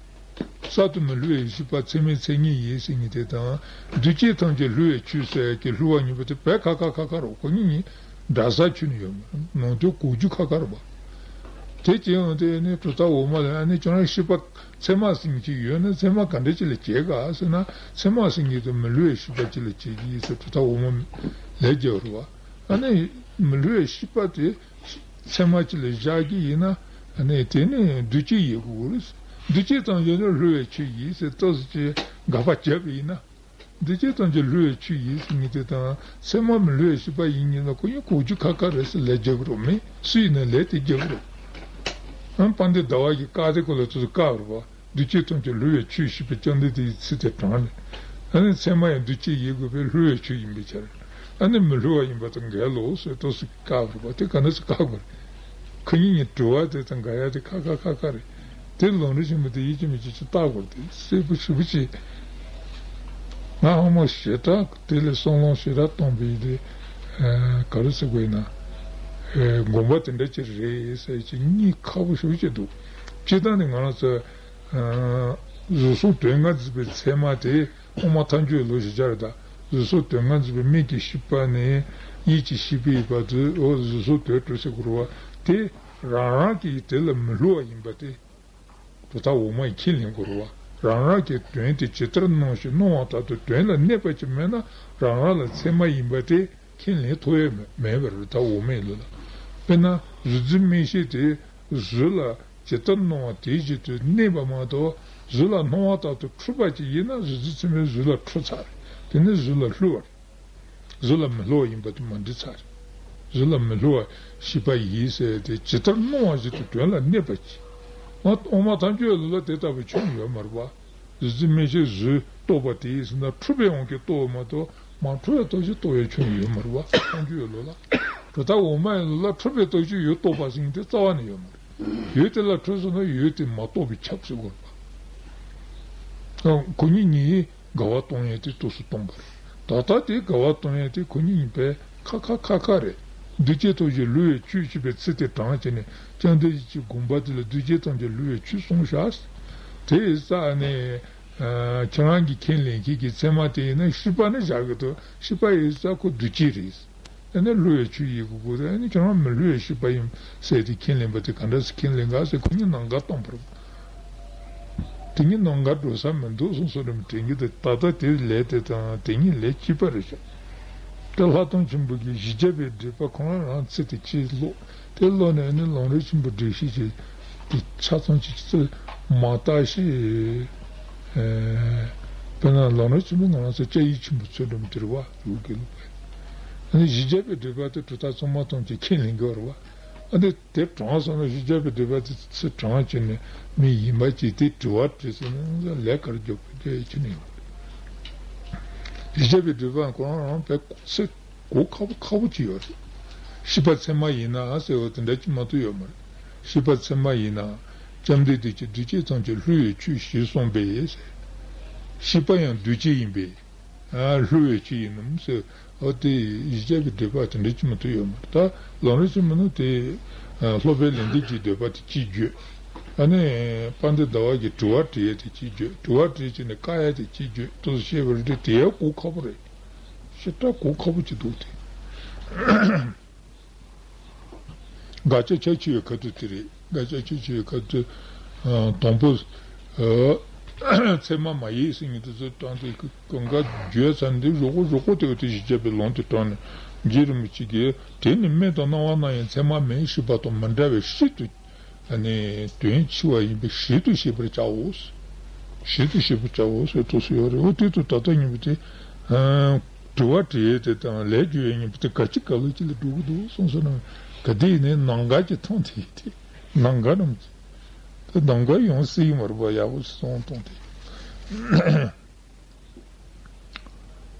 གསར་དུ་མི་སླུ་བའི་ཤེས་པ་ཚད་མའི་མཚན་ཉིད་ཡིན་ཟེར་མཁན་དེ་དང་། འདུས་བྱས་ཐམས་ཅད་སླུ་བའི་ཆོས་ཟེར་གྱི་སླུ་བ་གཉིས་པོ་དེ་དཔེ་ཁ་ཁ་ཁ་ཁ་རེད། ཁོ་གཉིས་གཉིས་འདྲ་ས་ཁྱོན་ནས་ཡོད་མ་རེད། ནང་དོན་གོ་རྒྱུ་ཁ་ཁ་རེད་པ། དེ་བྱས་ཡོང་དུས་ནི་གྲུབ་མཐའ་འོག་མ་ལ་ཨ་ནི་ཁྱོད་རང་ཤེས་པ་ཚད་མ་ཟེར་མཁན་ཅིག་ཡོད་ན་ཚད་མ་ག་འདྲ་ཅིག་ལ་བྱེད་ག་ཟེར་ན། ཚད་མ་ཟེར་མཁན་དེ་མི་སླུ་བའི་ཤེས་པ་ཅིག་ལ་བྱེད་ཀྱི་ཡིན་ཟེར་གྲུབ་མཐའ་འོག་མ་ལས་རྒྱབ་རེད་པ། ཨ་ནི་མི་སླུ་བའི་ཤེས་པ་དེ་ཚད་མ་ཅིག་ལ་བཞག་གི་ཡིན་ན། ཨ་ནི་དེ་ནི་འདུས་བྱས་ཡིན་དགོས་རེད། འདུས་བྱས་ཐམས་ཅད་ནི་སླུ་བའི་ཆོས་ཡིན་ཟེར་ཏོག་ཙམ་ཅིག་དགག་པ་བརྒྱབ་པ་ཡིན་ན། འདུས་བྱས་ཐམས་ཅད་སླུ་བའི་ཆོས་ཡིན་ཟེར་མཁན་དེ་དང་ཚད་མ་མི་སླུ་བའི་ཤེས་པ་ཡིན་ན་ཁོ་གཉིས་གོ་རྒྱུ་ཁ་ཁ་རེད་ཟེར་ལས་རྒྱབ་རོགས་མེད། སུ་ཡིན་ན་ལས་དེ་རྒྱབ་རོགས། ཨང་དཔལ་ལྡན་ཟླ་བ་གིས་བཀག་དེ་ཁོ་ལ་ཚོད་བཀག་རོགས་པ། འདུས་བྱས་ཐམས་ཅད་སླུ་བའི་ཆོས་ཞེས་པའི་ལྕགས་མདའ་དེ་ཡི་ཚིག་དེ་དྲངས་ནས། ཨ་ནི་ཚད་མ་ཡང་འདུས་བྱས་ཡིན་དགོས་པས་སླུ་བའི་ཆོས་ཡིན་པའི་ཕྱིར། ཨ་ནི་མི་སླུ་བ་ཡིན་པ་དང་འགལ་ལོ་ཟེར་ཏོག་ཙམ་བཀག་དགོས་པ་དེ་ག་འདྲ་ཟེར་བཀག་དགོས་རེད། ཁོ་གཉིས་གཉིས་དྲི་བ་དེ་དང་འགལ་ཡ་དེ་ཁ་ཁ་ཁ་ཁ་རེད། དེ་ལམ་རིམ་ཆེན་མོ་དེ་ཡིད་ཆེས་མི་བྱེད་ཅིག་བལྟ་དགོས་རེད། དེ་གསལ་པོ་ཞེ་པོ་ཅིག་ང་ཧ་མ་ཞེ་དྲག་དེ་ལས་བསམ་བློ་ཞེ་དྲག་གཏོང་པའི་དེ་ག་རེ་ཟེར་དགོས་ཡིན་ན། དགོངས་པ་དེ་འདྲ་ཅིག་རེད་ཟེར་ཅིག་གཉིད་ཁག་པོ་ཞེ་པོ་ཅིག་འདུག་སྤྱིར་བཏང་ནས་ང་རང་ཚོ། གཟུགས་སོགས་དོན་ལྔ་འཛིན་པའི་ཚད་མ་དེ་དབུ་མ་ཐལ་འགྱུར་ལུགས་ཞེས་བྱ་བ་དང་། གཟུགས་སོགས་དོན་ལྔ་འཛིན་པའི་མིག་གི་ཤེས་པ་ནས་ཡིད་ཀྱི་ཤེས་པའི་བར་དུ་འོ་གཟུགས་སོགས་དོན་དྲུག་ཟེར་དགོས་རེད་པ། དེ་རང་རང་གིས་དེ་ལ་མི་སླུ་བ་ཡིན་པ་དེ་གྲུབ་མཐའ་འོག་མ་ཡིས་ཁས་ལེན་དགོས་རེད་པ། རང་རང་གི་དོན་དེ་ཇི་ལྟར་སྣང་ཞིང་སྣང་བ་ལྟར་དུ་དོན་ལ་གནས་པ་ཅིག་མེད་ན་རང་རང་ལ་ཚད་མ་ཡིན་པ་དེ་ཁས་ལེན་ཐུབ་ཡས་མེད་མེད་པར་གྲུབ་མཐའ་འོག་མ་ཡི་ལུགས་ལ། དཔེར་ན་གཟུགས་འཛིན་མིག་ཤེས་དེ། གཟུགས་ལ་ཇི་ལྟར་སྣང་བ་དེ་བཞིན་དུ་གནས་པ་མ་གཏོགས་གཟུགས་ལ་སྣང་བ་ལྟར་དུ་འཁྲུལ་པ་ཅིག་ཡིན་ན་གཟུགས་འཛིན་ཚད་མས་གཟུགས་ལ་འཁྲུལ་ཚར་རེད། དེ་ནི་གཟུགས་ལ་སླུ་བ་རེད། གཟུགས་ལ་མི་སླུ་བ་ཡིན་པ་དེ་མ་འགྲིག་ཚར་རེད། གཟུགས་ལ་མི་སླུ་བ་ཤེས་པ་ཡིན་ཟེར་ཏེ་ཇི་ལྟར་སྣང་བ་བཞིན་དུ་དོན་ལ་གནས་པ་ཅིག་ཨ་དབུ་མ་ཐལ་འགྱུར་ལུགས་ལ་དེ་ལྟ་བུའི་ཆོས་ཡོད་མ་རེད་པ། གཟུགས་འཛིན་མིག་ཤེས་གཟུགས་རྟོགས་པ་དེ་ཡིན་ཟེར་ན་འཁྲུལ་པའི་དབང་གིས་རྟོགས་པ་མ་གཏོགས་མ་འཁྲུལ་བའི་སྟོབས་ཀྱིས་རྟོགས་པའི་ཆོས་ཡོད་མ་རེད་པ། ཐལ་འགྱུར་ལུགས་ལ། གྲུབ་མཐའ་འོག་མ་ཡི་ལུགས་ལ་འཁྲུལ་པའི་སྟོབས་ཀྱིས་ཡུལ་རྟོགས་པ་ཟེར་མཁན་དེ་རྩ་བ་ནས་ཡོད་མ་རེད། ཡུལ་དེ་ལ་འཁྲུལ་སོང་ན་ཡུལ་དེ་མ་རྟོགས་པས་ཁྱབ་ཟེར་དགོས་པ། ཁོ་གཉིས་གཉིས་དགའ་བ་གཏོང་ཡས་དེ་ཏོག་ཙམ་སྟོང་པ་རེད། ད་ལྟ་དེ་དགའ་བ་གཏོང་ཡས་དེ་ཁོ་གཉིས་གཉིས་པའི་ཁ་ཁ་ཁ་ཁ་རེད། འདུས་བྱས་ཐམས་ཅད་སླུ་བའི་ཆོས་ཞེས་པའི་ཚིག་དེ་དྲངས་བྱས་ནས་ལྕགས་མདའ་གཅིག་གི་དགོངས་པ་དེ་ལ་འདུས་བྱས་ཐམས་ཅད་སླུ་བའི་ཆོས་གསུངས་བཞག་དེ་ཡིན་ཙང་ནས། ཁྱེད་རང་གིས་ཁས་ལེན་མཁན་གྱི་ཚད་མ་དེ་ཡིན་ན་ཤེས་པ་ནི་བཞག་གི་འདུག་ཤེས་པ་ཡིན་ཙང་ཁོ་འདུས་བྱས་རེད། དེ་ནི་སླུ་བའི་ཆོས་ཡིན་དགོས་ཀྱི་འདུག་ཨ་ནི་ཁྱེད་རང་མི་སླུ་བའི་ཤེས་པ་ཡིན་ཟེར་ཏེ་ཁས་ལེན་པ་དེ་ག་འདྲ་སེ་ཁས་ལེན་ག་ཟེར་ཁོ་གཉིས་ནང་འགལ་གཏོང་བ་རེད། དེ་གཉིས་ནང་འགལ་འགྲོ་ས་མི་འདུག་གསུངས་སོ་རེམ་དྲན་གྱི་འདུག་ད་ལྟ་དེ་ལས་དེ་དང་དེ་གཉིས་ལས་སྐྱིད་པ་རེད་ཤག་དེ་ལྷག་མཐོང་ཆེན་པོ་གིས་གཞི་བརྒྱ་པའི་འགྲེལ་པ་ཁོ་རང་རང་ཚིག་དེ་ཅིག་ཀློག་དེ་ཀློག་ནས་ནི་ལམ་རིམ་ཆེན་པོ་འགྲེལ་བཤད་ཅིག་དེ་ཆ་ཚང་ཅིག་ཚིག་མ་བརྟགས་ཤིང་། དཔེར་ན་ལམ་རིམ་ཆེན་པོ་ང་རང་ཚོ་སྐྱ་ཡིག་ཆེན་པོ་ཚུལ་ཁྲིམས་དེ་རེད་བ། རུ་གི་ལུགས་པ་ཡིན། གཞི་བརྒྱ་པའི་འགྲེལ་པ་དེ་གྲུབ་མཐའ་ཚད་མ་ཐམས་ཅད་ཁས་ལེན་གྱི་རེད་བ། ཨ་འདི་དེ་དྲངས་སོང་ན་གཞི་བརྒྱ་པའི་འགྲེལ་པ་དེ་ཚུར་དྲངས་བྱས་ནས་མི་ཡིན་པ་ཅིག་དེ་དྲི་བ་དྲིས་སོང་ན་ལས་ཀར་རྒྱབ་དགོས་ཀྱི་ནི་ཡོད་རེད། གཞི་བརྒྱ་པའི་འགྲེལ་པ་ཁོ་རང་རང་དཔེ་ཚིག་གོ་ཁག་པོ་ཁག་པོ་ཅིག་ཡོད་རེད། ཤེས་པ་ཚད་མ་ཡིན་ན་ཟེར་བ་དེ་འདྲ་ཅིག་མ་གཏོགས་ཡོད་མ་རེད། ཤེས་པ་ཚད་མ་ཡིན་ན་ལྕགས་མདའ་དེ་ཅིག་འདུས་བྱས་ཐམས་ཅད་སླུ་བའི་ཆོས་ཞེས་གསུངས་པས་ཟེར། ཤེས་པ་ཡང་འདུས་བྱས་ཡིན་པས། ཨ་སླུ་བའི་ཆོས་ཡིན་ནམ་ཟེར། འོ་དེ་གཞི་བྱས་པའི་འགྲེལ་པ་དེ་འདྲ་ཅིག་མ་ཐུབ་ཡོད་མ་རེད། ད་ལམ་རིམ་ཆེན་མོ་ནི་དེ་སློབ་དཔོན་ལེགས་ལྡན་གྱི་འདོད་པ་དེ་གཅིག་བརྗོད། ཨ་ནི་དཔལ་ལྡན་ཟླ་བ་གིས་དྲི་བ་དྲི་ཡས་དེ་གཅིག་བརྗོད། དྲི་བ་དྲིས་བྱས་ནས་བཀག་ཡས་དེ་གཅིག་བརྗོད། དེ་ཚོ་བཤད་པ་རེད་དེ། དེ་ཡང་གོ་ཁག་པོ་རེད། ཞེ་དྲག་གོ་ཁག་པོ་ཅིག་འདུག་སྟེ། དགག་བྱ་ཁྱད་ཆོས་ཡོད་ཁ་ཐུག་དེ་རེད། དགག་བྱ་ཁྱད་ཆོས་ཡོད་ཁ་ཐུག་དང་པོ། ཚད་མ་མ་ཡིན་ཟེར་མཁན་དེ་ཚོ་དྲངས་ཏེ་གང་ག་བརྗོད་ཚར་འདི་རོ་ཀོ་རོ་ཀོ་དེ་བ་དེ་གཞི་བྱས་པའི་ལུང་དེ་དྲངས་ནས། རྗེ་རིན་པོ་ཆེ་གིས་དེ་ནི་མིག་དང་རྣ་བ་རྣ་ཡང་ཚད་མ་མིན་ཞེས་པ་དང་མི་འདྲ་བའི་ཕྱིར་དུ། ཨ་ནི་དོན་ཕྱི་བ་ཡིན་པའི་ཕྱིར་དུ་ཞེས་པར་བྱའོ། ཕྱིར་དུ་ཞེས་པར་བྱའོ་ཟེར་ཐུགས་སུ་ཡོད་རེད། འོ་དེ་དུ་ད་ལྟ་ཉིན་པོ་དེ། དྲི་བ་དྲི་ཡས་དེ་དང་ལས་བརྗོད་ཡས་ཉིན་པོ་དེ་ག་ཅི་ག་ལ་ཅི་ལ་འགྲོ་གི་འདུག་གསུངས་སོང་ན། ག་དེ་ཡིན་ནའི་ནམ་མཁའ་གྱི་ཐང་དེ་ཡིན་ཏེ། ནམ་མཁའ་རྣམས་ཀྱི། དེ་ནམ་མཁའ་ཡང་སྲིད་མར་པ་ཡག་པོ་སོང་གཏོང་དེ།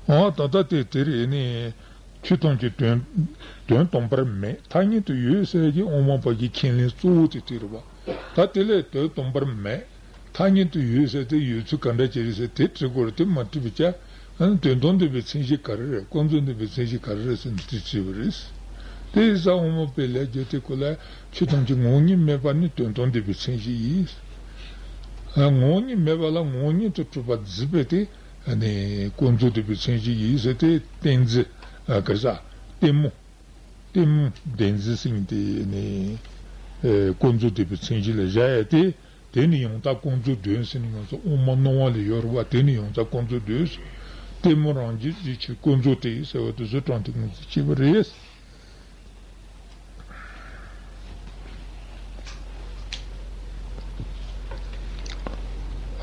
འོ་ད་ལྟ་དེ་དེ་རེད་ནི། ཆོས་ཐམས་ཅད་དོན་དོན་དམ་པར་མེད་ཐ་སྙད་དུ་ཡོད་ཟེར་གྱི་དབུ་མ་པ་གི་ཁས་ལེན་གཙོ་བོ་དེ་དེ་རེད་པ། ད་དེ་ལས་དོན་དམ་པར་མེད་ཐ་སྙད་དུ་ཡོད་ཟེར་དེ་ཡོད་ཚུལ་ག་འདྲ་ཅིག་རེད་ཟེར་དེ་དྲི་དགོས་རེད། དེ་མ་དྲིས་པའི་ཆ། ཨ་ནི་དོན་དམ་བདེན་པའི་མཚན་གཞི་ག་རེ་རེད། ཀུན་རྫོབ་བདེན་པའི་མཚན་གཞི་ག་རེ་རེད་ཟེར་ནས་དེ་དྲིས་པ་རེད། དེ་ཡིན་ཙང་དབུ་མ་པའི་ལས་བརྒྱད་དེ་ཁོ་ལ་ཆོས་ཐམས་ཅད་ངོ་བོ་ཉིད་མེད་པ་ནི་དོན་དམ་བདེན་པའི་མཚན་གཞི་ཡིན། ཨ་ངོ་བོ་ཉིད་མེད་པ་ལ་ངོ་བོ་ཉིད་དུ་གྲུབ་པར་འཛིན་པའི་དེ། ཨ་ནི་ཀུན་རྫོབ་བདེན་པའི་མཚན་གཞི་ཡིན་ཟེར་ཏེ་གཏན་འཛིན། ཨ་ག་ས་གཏི་མུག་གཏི་མུག་བདེན་འཛིན་ཟེར་མཁན་དེ་ནི། ཨེ་ཀུན་རྫོབ་བདེན་པའི་མཚན་གཞི་ལ་བཞག་ཡ་དེ། དེ་ནི་ཡང་དག་ཀུན་རྫོབ་དོན་ཟེར་ནས་ང་ཚོ་དབུ་མ་སྣང་བ་ལ་ཡོད་རེད་པ། དེ་ནི་ཡང་དག་ཀུན་རྫོབ་དོན་ཟེར། གཏི་མུག་རང་རྒྱུད་ཀྱི་ཕྱིར་ཀུན་རྫོབ་སྟེ་ཟེར་བ་དེ་ཚོ་དྲངས་ཏེ་ངོས་འཛིན་བྱས་པ་རེད།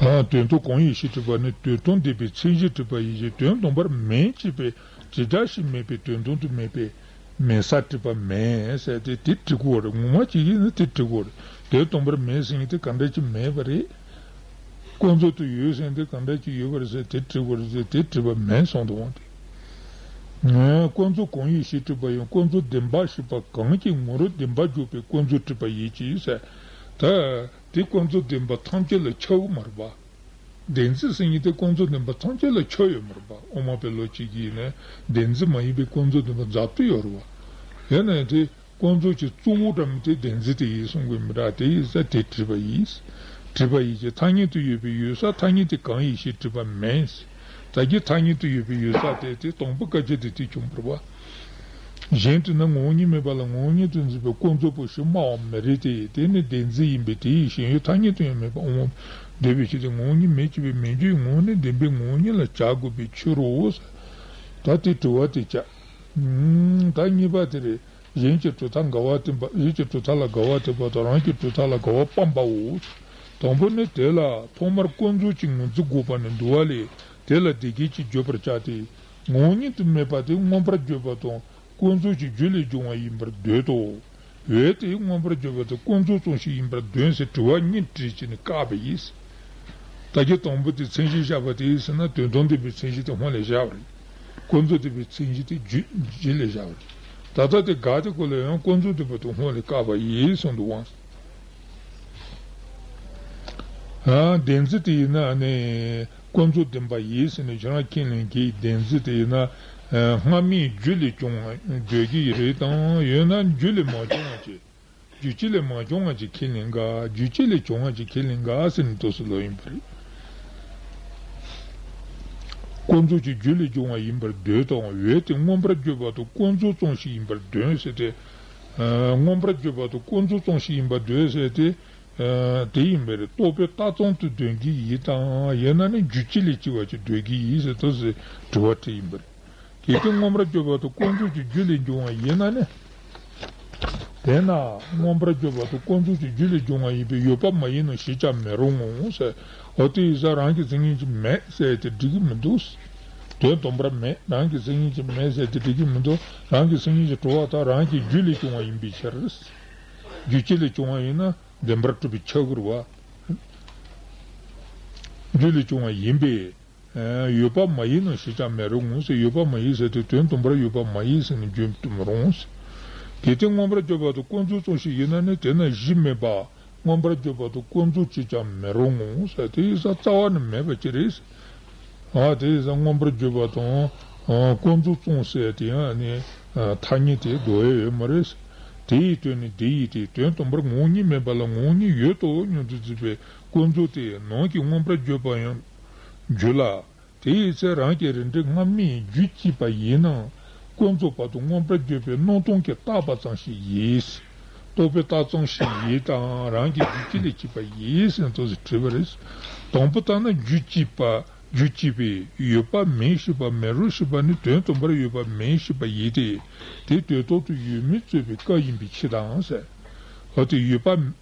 ཨ་དོན་དམ་གང་ཡིན་ཞེས་དྲིས་པ་ནི་དོན་དམ་བདེན་པའི་མཚན་གཞི་དྲིས་པ་ཡིན་ཞིང་། དོན་དམ་པར་མེད་ཅེས་པའི་དྲིལ་བསྒྲགས་ཤིག་མེད་པས་དོན་དམ་དུ་མེད་པའི་མེད་ས་དྲིས་པ་མེད་ཟེར་ཏེ་དེ་དྲི་དགོས་རེད། ངོ་མ་ཅིག་ཡིན་ན་དེ་དྲི་དགོས་རེད། དོན་དམ་པར་མེད་ཟེར་མཁན་དེ་ག་འདྲ་ཅིག་མེད་པ་རེད། ཀུན་རྫོབ་ཏུ་ཡོད་ཟེར་མཁན་དེ་ག་འདྲ་ཅིག་ཡོད་པ་རེད་ཟེར་དེ་དྲི་དགོས་རེད་ཟེར་དེ་དྲིས་པ་མེད་གསུངས་འདུག་འོང་དེ། ཀུན་རྫོབ་གང་ཡིན་ཞེས་དྲིས་པ་ཡང་ཀུན་རྫོབ་བདེན་པ་ཞེས་པ་གང་གིས་ངོ་བོར་བདེན་པར་འཇོག་པའི་ཀུན་རྫོབ་དྲིས་པ་ཡིན་གྱི་ཟེར། ད་དེ་ཀུན་རྫོབ་བདེན་པ་ཐམས་ཅད་ལ་ཁྱབ་ཀྱི་མ་རེད་པ། བདེན་འཛིན་ཟེར་མཁན་དེ་ཀུན་རྫོབ་བདེན་པ་ཐམས་ཅད་ལ་ཁྱབ་ཡོད་མ་རེད་པ། དབུ་མ་པའི་ལུགས་ཅིག་གིས་ནི་བདེན་འཛིན་མ་ཡིན་པའི་ཀུན་རྫོབ་བདེན་པ་རྫབ་ཏུ་ཡོད་རེད་པ། ཡིན་ནའི་དེ་ཀུན་རྫོབ་ཀྱི་གཙོ་བོ་འདྲ་མི་དེ་བདེན་འཛིན་དེ་ཡིན་གསུང་གི་མི་འདྲ། དེ་ཡིན་ས་དེ་དྲིས་པ་ཡིན། དྲིས་པ་ཡིན་གྱི་ཐ་སྙད་དུ་ཡོད་པའི་ཡོད་ས་ཐ་སྙད་དེ་གང་ཡིན་ཞེས་དྲིས་པ་མེད། ད་གིན་ཐ་སྙད་དུ་ཡོད་པའི་ཡོད་ས་དེ་དེ་དང་པོ་སྐད་ཆ་དེ་དེ་བྱུང་བ་རེད་པ། གཞན་དུ་ན་ངོ་བོ་ཉིད་མེད་པ་ལ་ངོ་བོ་ཉིད་དུ་འཛིན་པའི་ཀུན་རྫོབ་པོ་ཞེས་སྨྲ་བ་མི་རིགས་ཏེ། དེ་ནི་བདེན་འཛིན་ཡིན་པས་དེ་ཡི་ཞེན་ཡུལ་ཐ་སྙད་དུ་ཡང་མེད་པ་དབུ་མ་འདོད་པའི་ཕྱིར་ཏེ། ངོ་བོ་ཉིད་མེད་ཅེས་པའི་མི་འགྱུར་ངོ་བོ་ནི་བདེན་པའི་ངོ་བོ་ཉིད་ལ་བྱ་དགོས་པའི་ཕྱིར་རོ། ད་དེ་དྲི་བ་དེ་བྱ། ད་གཉིས་པ་དེ་རེད། གཞན་གྱི་གྲུབ་མཐའ་འགལ་བ་བསྟན་པ། གཞན་གྱི་གྲུབ་མཐའ་ལ་འགལ་བ་བསྟན་པ་དང་རང་གི་གྲུབ་མཐའ་ལ་འགལ་བ་སྤངས་པའོ། དང་པོ་ནི་དེ་ལ་ཐོག་མར་ཀུན་རྫོབ་ཀྱི་ངོས་འཛིན་དགོས་པ་ནི་འདུལ་བ་ལས་དེ་ལ་དེ་སྐད་ཅེས་བརྗོད་པར་བྱ་སྟེ། ངོ་བོ་ཉིད་དུ་མེད་པ་དེ་མངོན་པར་བརྗོད་པ་དང་ཀུན་རྫོབ་ཀྱི་རྒྱུ་ལས་བྱུང་བ་ཡིན་པར་འདོད་དོ། འོན་ཏེ་མངོན་པར་བརྗོད་པ་དེ་ཀུན་རྫོབ་ཙམ་ཞིག་ཡིན་པར་འདོད་ཟེར་དྲི་བ་གཉིས་དྲིས་བྱས་ནས་བཀག་པ་ཡིན། ད་གིན་དང་པོ་དེ་མཚན་གཞི་བཞག་པ་དེ་ཡིན་ཟེར་ན་དོན་དམ་བདེན་པའི་མཚན་གཞི་དེ་སྔོན་ལ་བཞག་པ་རེད། ཀུན་རྫོབ་བདེན་པའི་མཚན་གཞི་དེ་རྒྱུད་རྒྱུད་ལ་བཞག་པ་རེད། ད་ལྟ་དེ་དགག་དེ་ཁོ་ལ་ཡང་ཀུན་རྫོབ་བདེན་པ་དེ་སྔོན་ལ་བཀག་པ་ཡིན་གསུངས་འདུག་པ། ཨ་བདེན་འཛིན་དེ་ཡིན་ན་ནི་ཀུན་རྫོབ་བདེན་པ་ཡིན་ཟེར་ནས་ཁྱེད་རང་ཁས་ལེན་གྱི་བདེན་འཛིན་དེ་ཡིན་ན། སྔ་མའི་རྒྱུ་ལས་བྱུང་བ་འདོད་ཀྱི་རེད་དང་། ཡོད་ན་རྒྱུ་ལས་མ་བྱུང་བ་ཅིག་རྒྱུ་ཅི་ལས་མ་བྱུང་བ་ཅིག་ཁས་ལེན་ག་རྒྱུ་ཅི་ལས་བྱུང་བ་ཅིག་ཁས་ལེན་ག་ཟེར་ནས་འདུག་སེ་ལབ་ཡིན་པ་རེད། ཀུན་རྫོབ་ཀྱི་རྒྱུ་ལས་བྱུང་བ་ཡིན་པར་འདོད་དང་། འོན་ཏེ་མངོན་པར་བརྗོད་པ་དང་ཀུན་རྫོབ་ཙམ་ཞིག་ཡིན་པར་འདོད་ཟེར་ཏེ། མངོན་པར་བརྗོད་པ་དང་ཀུན་རྫོབ་ཙམ་ཞིག་ཡིན་པར་འདོད་ཟེར་ཏེ། དེ་ཡིན་པས་རྟོག་པས་ལྟ་ཙམ་དུ་འདོད་ཀྱི་ཡིན་དང་། ཡིན་ན་ནི་རྒྱུ་ཅི་ལས་སྐྱེ་བ་ཅིག་འདོད་ཀྱི་ཡིན་ཟེར་འདུག་སེ་དྲི་བ་དྲིས་ཡིན་པ་རེད། གལ་ཏེ་མངོན་པར་བརྗོད་པ་དང་ཀུན་རྫོབ་ཀྱི་རྒྱུ་ལས་འབྱུང་བ་ཡིན་ན་ནི། དེས་ན་མངོན་པར་བརྗོད་པ་དང་ཀུན་རྫོབ་ཀྱི་རྒྱུ་ལས་འབྱུང་བ་ཡིན་པས་ཡོད་པ་མ་ཡིན་ནོ་ཞེས་ཀྱང་མི་རུང་ངོ་ཟེར། འོ་དེ་ཡིན་ཙང་རང་གི་མཚན་ཉིད་ཀྱིས་མེད་ཟེར་ཏེ་འགྲིག་གི་མི་འདུག་དོན་དམ་པར་མེད། རང་གི་མཚན་ཉིད་ཀྱིས་མེད་ཟེར་ཏེ་འགྲིག་གི་མི་འདུག་རང་གི་མཚན་ཉིད་ཀྱིས་གྲུབ་པ་དང་རང་གི་རྒྱུ་ལས་བྱུང་བ་ཡིན་པའི་ཕྱིར། རྒྱུ་ཅི་ལས་བྱུང་བ་ཡིན་ན། བདེན་པར་གྲུབ་པའི་ཆ་གི་རེད་པ། རྒྱུ་ལས་བྱུང་བ་ཡིན་པས། ཡོད་པ་མ་ཡིན་ནོ་ཞེས་ཀྱང་མི་རུང་ངོ་ཟེར། ཡོད་པ་མ་ཡིན་ཟེར་དུས་དོན་དམ་པར་ཡོད་པ་མ་ཡིན་ཟེར་ནས་བརྗོད་དུ་མི་རུང་ཟེར། གལ་ཏེ་མངོན་པར་བརྗོད་པ་དང་ཀུན་རྫོབ་ཙམ་ཞིག་ཡིན་ན་ནི་དེས་ན་གཞི་མེད་པ། མངོན་པར་བརྗོད་པ་དང་ཀུན་རྫོབ་ཅེས་ཀྱང་མི་རུང་ངོ་ཟེར། དེ་ཡིན་ཙང་རྩ་བ་ནས་མེད་པ་ཅི་རེད་ཟེར། ཨ་དེ་ཡིན་ཙང་མངོན་པར་བརྗོད་པ་དང་ ཨ། ཀུན་རྫོབ་ཙམ་ཟེར་དེ་ཡང་ནི་ཨ་ཐ་སྙད་དེ་འགྲོ་ཡ་ཡོད་མ་རེད། དེ་ཡི་དོན་ནི་འདི་ཡིན་ཏེ། དོན་དམ་པར་ངོ་བོ་ཉིད་མིན་པ་ལ་ངོ་བོ་ཉིད་ཡོད་དོ་སྙམ་དུ་འཛིན་པའི་ཀུན་རྫོབ་དེ་ནང་གི་མངོན་པར་བརྗོད་པ་ཡང་འགྱུར་ལ། དེ་ཡི་ཚེ་རང་གི་རིགས་འགྲེ་སྔ་མའི་རྒྱུད་གཅིག་པ་ཡིན་ནའང་ཀུན་རྫོབ་བར་དུ་མངོན་པར་བརྗོད་པའི་སྣང་སྟོང་གིས་བཏགས་པ་ཙམ་ཞིག་ཡིན། རྟོག་པས་བཏགས་ཙམ་ཞིག་ཡིན་དང་རང་གི་རྒྱུད་གཅིག་ལས་སྐྱེས་པ་ཡིན་ཟེར་ཏོག་ཙམ་དྲིས་པ་རེད། དང་པོ་ལྟར་ན་རྒྱུད་གཅིག་པ། རྒྱུད་གཅིག་པའི་ཡོད་པ་མིན་ཞེས་པ་མེད་རུང་ཞེས་པ་ནི་དོན་དམ་པར་ཡོད་པ་མིན་ཞེས་པ་ཡིན་ཏེ། དེ་དོན་དམ་དུ་ཡོད་མིན་རྩོད་པའི་སྐབས་ཡིན་པའི་ཕྱིར་དང་ཟེར། འོ་དེ་ཡོད་པ།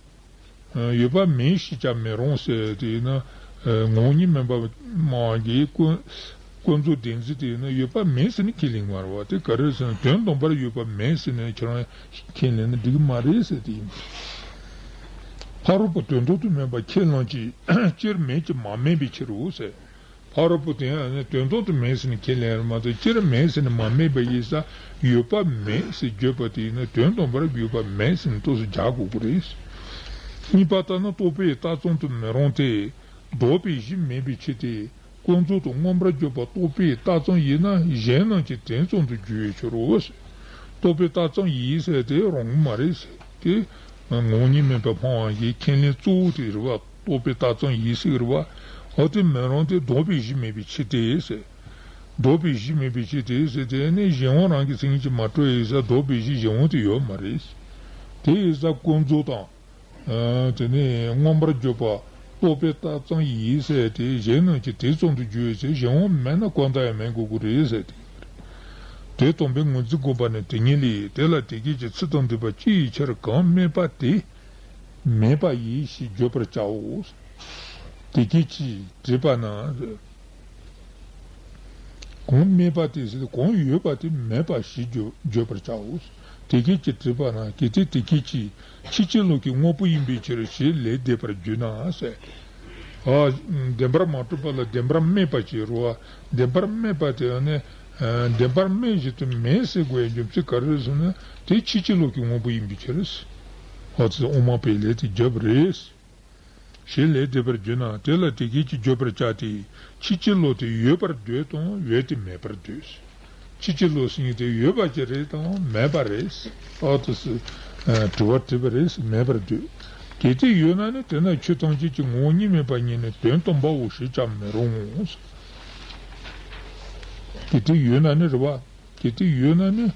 ཡོད་པ་མིན་ཞེས་ཀྱང་མི་རུང་ཟེར་དེ་ཡིན་ན། ངོ་བོ་ཉིད་མིན་པ་སྨྲ་བ་གིས་ཀུན་ཀུན་རྫོབ་བདེན་འཛིན་དེ་ཡིན་ན་ཡོད་པ་མིན་ཟེར་ནས་ཁས་ལེན་མ་རེད་བ། དེ་ག་རེ་ཟེར་ན་དོན་དམ་པར་ཡོད་པ་མིན་ཟེར་ནས་ཁྱེད་རང་ཁས་ལེན་ན་འགྲིག་གི་མ་རེད་ཟེར་དེ་ཡིན། ཕ་རོལ་པོ་དོན་དམ་དུ་མིན་པ་ཁས་བླངས་ཀྱི་སྤྱིར་མིན་གྱི་མ་དམིགས་པའི་ཕྱིར་རོ་ཟེར། ཕ་རོལ་པོ་དེ་ཡང་ནི་དོན་དམ་དུ་མིན་ཟེར་ནས་ཁས་ལེན་རེད་མ་གཏོགས་སྤྱིར་མིན་ཟེར་ནས་མ་དམིགས་པ་ཡིན་ཙང་ཡོད་པ་མིན་ཟེར་བརྗོད་པ་དེ་ཡིན་ན་དོན་དམ་པར་ཡོད་པ་མིན་ཟེར་ནས་རྟོགས་སུ་རྒྱག་དགོས་ཀྱི་རེད། གཉིས་པ་ལྟར་ན་རྟོག་པས་བཏགས་ཙམ་དུ་མི་རུང་སྟེ། ལྡོག་པའི་གཞི་མིན་པའི་ཕྱིར་ཏེ། ཀུན་རྫོབ་ཏུ་མངོན་པར་བརྗོད་པ་རྟོག་པས་བཏགས་ཙམ་ཡིན་ན་གཞན་རྣམས་ཀྱི་དོན་ཙམ་དུ་འགྱུར་བའི་ཕྱིར་རོ། རྟོག་པས་བཏགས་ཙམ་ཡིན་ཟེར་དེ་རུང་གི་མ་རེད་ཟེར་ཏེ། ངོ་བོ་ཉིད་མིན་པ་སྨྲ་བ་ཡི་ཁས་ལེན་གཙོ་བོ་དེ་རེད་བ། རྟོག་པས་བཏགས་ཙམ་ཡིན་ཟེར་གི་རེད་བ། འོ་དེ་མི་རུང་སྟེ་ལྡོག་པའི་གཞི་མེད་པའི་ཕྱིར་ཏེ་ཟེར། ལྡོག་པའི་གཞི་མེད་པའི་ཕྱིར་ཏེ་ཟེར་དེ་ནི་གཞན་དབང་རང་གི་མཚན་ཉིད་ཀྱིས་མ་གྲུབ་ཡིན་ཙང་ལྡོག་པའི་གཞི་གཞན་དབང་དེ་ཡོད་མ་རེད། དེ་ཡིན་ཙང་ཀུན་རྫོབ་དང་། ཨ། དེ་ནས་མངོན་པར་བརྗོད་པ་རྟོག་པས་བཏགས་ཙམ་ཡིན་ཟེར་ཏེ་གཞན་རྣམས་ཀྱི་དོན་ཙམ་དུ་འགྱུར་བའི་ཕྱིར་གཞན་དབང་མེད་ན་གང་ལྟར་ཡང་མེད་དགོས་ཀྱི་རེད་ཟེར་ཏེ། དོན་དམ་པའི་ངོས་འཛིན་དགོངས་པ་ནི་དེ་ཉིད་ལས། དེ་ལ་དེ་སྐད་ཅེས། ཚིག་དང་ལྡན་པ་ཅི་ཡི་ཕྱིར་གང་དམིགས་པ་དེ་མེད་པ་ཡིན་ཞེས་བརྗོད་པར་བྱའོ། དེ་སྐད་ཅེས་དྲིས་པ་ན། གང་དམིགས་པ་དེ་ཟེར་གང་ཡོད་པ་དེ་མེད་པ་ཞེས་བརྗོད་བརྗོད་པར་བྱའོ། དེ་སྐད་ཅེས་དྲིས་པ་ན། གལ་ཏེ་དེ་སྐད་ཅེས། ཕྱིན་ཅི་ལོག་གི་དངོས་པོ་ཡིན་པའི་ཕྱིར་ཞེས་ལན་འདེབས་པར་འགྱུར་ན་ཟེར། ཨ། བདེན་པར་མ་གྲུབ་པ་ལ་བདེན་པར་དམིགས་པ་ཅེས་རོ། བདེན་པར་དམིགས་པ་དེ་ནི་བདེན་པར་དམིགས་བཞིན་དུ་མེད་ཟེར་དགོས་ཡ་རྒྱུ་མཚན་ག་རེ་རེད་ཟེར་ན། དེ་ཕྱིན་ཅི་ལོག་གི་དངོས་པོ་ཡིན་པའི་ཕྱིར། ཨ་ཙི། དབུ་མ་པས་ལན་དེ་བརྒྱབ་པ་རེད། ཞེས་ལན་འདེབས་པར་འགྱུར་ན། དེ་ལ་དེ་སྐད་ཅེས་བརྗོད་པར་བྱ་སྟེ། ཕྱིན་ཅི་ལོག་དེ་ཡོད་པར་འདོད་དང་ཡོད་དེ་མེད་པར་འདོད། ཕྱིན་ཅི་ལོག་ཟེར་མཁན་དེ་ཡོད་པ་ཅིག་རེད་དང་མེད་པ་རེད། ཨ་ཏོ་སི། ཨ། དྲི་བ་དྲིས་པ་རེད། མེད་པར་འདོད། གལ་ཏེ་ཡོད་ན་ནི་དེ་ན་ཆོས་ཐམས་ཅད་ཀྱི་ངོ་བོ་ཉིད་མེད་པ་ཉིད་ནི་དོན་སྟོན་པའོ་ཞེས་བྱར་མི་རུང་ངོ་། གལ་ཏེ་ཡོད་ན་ནི་རེད་བ། གལ་ཏེ་ཡོད་ན་ནི།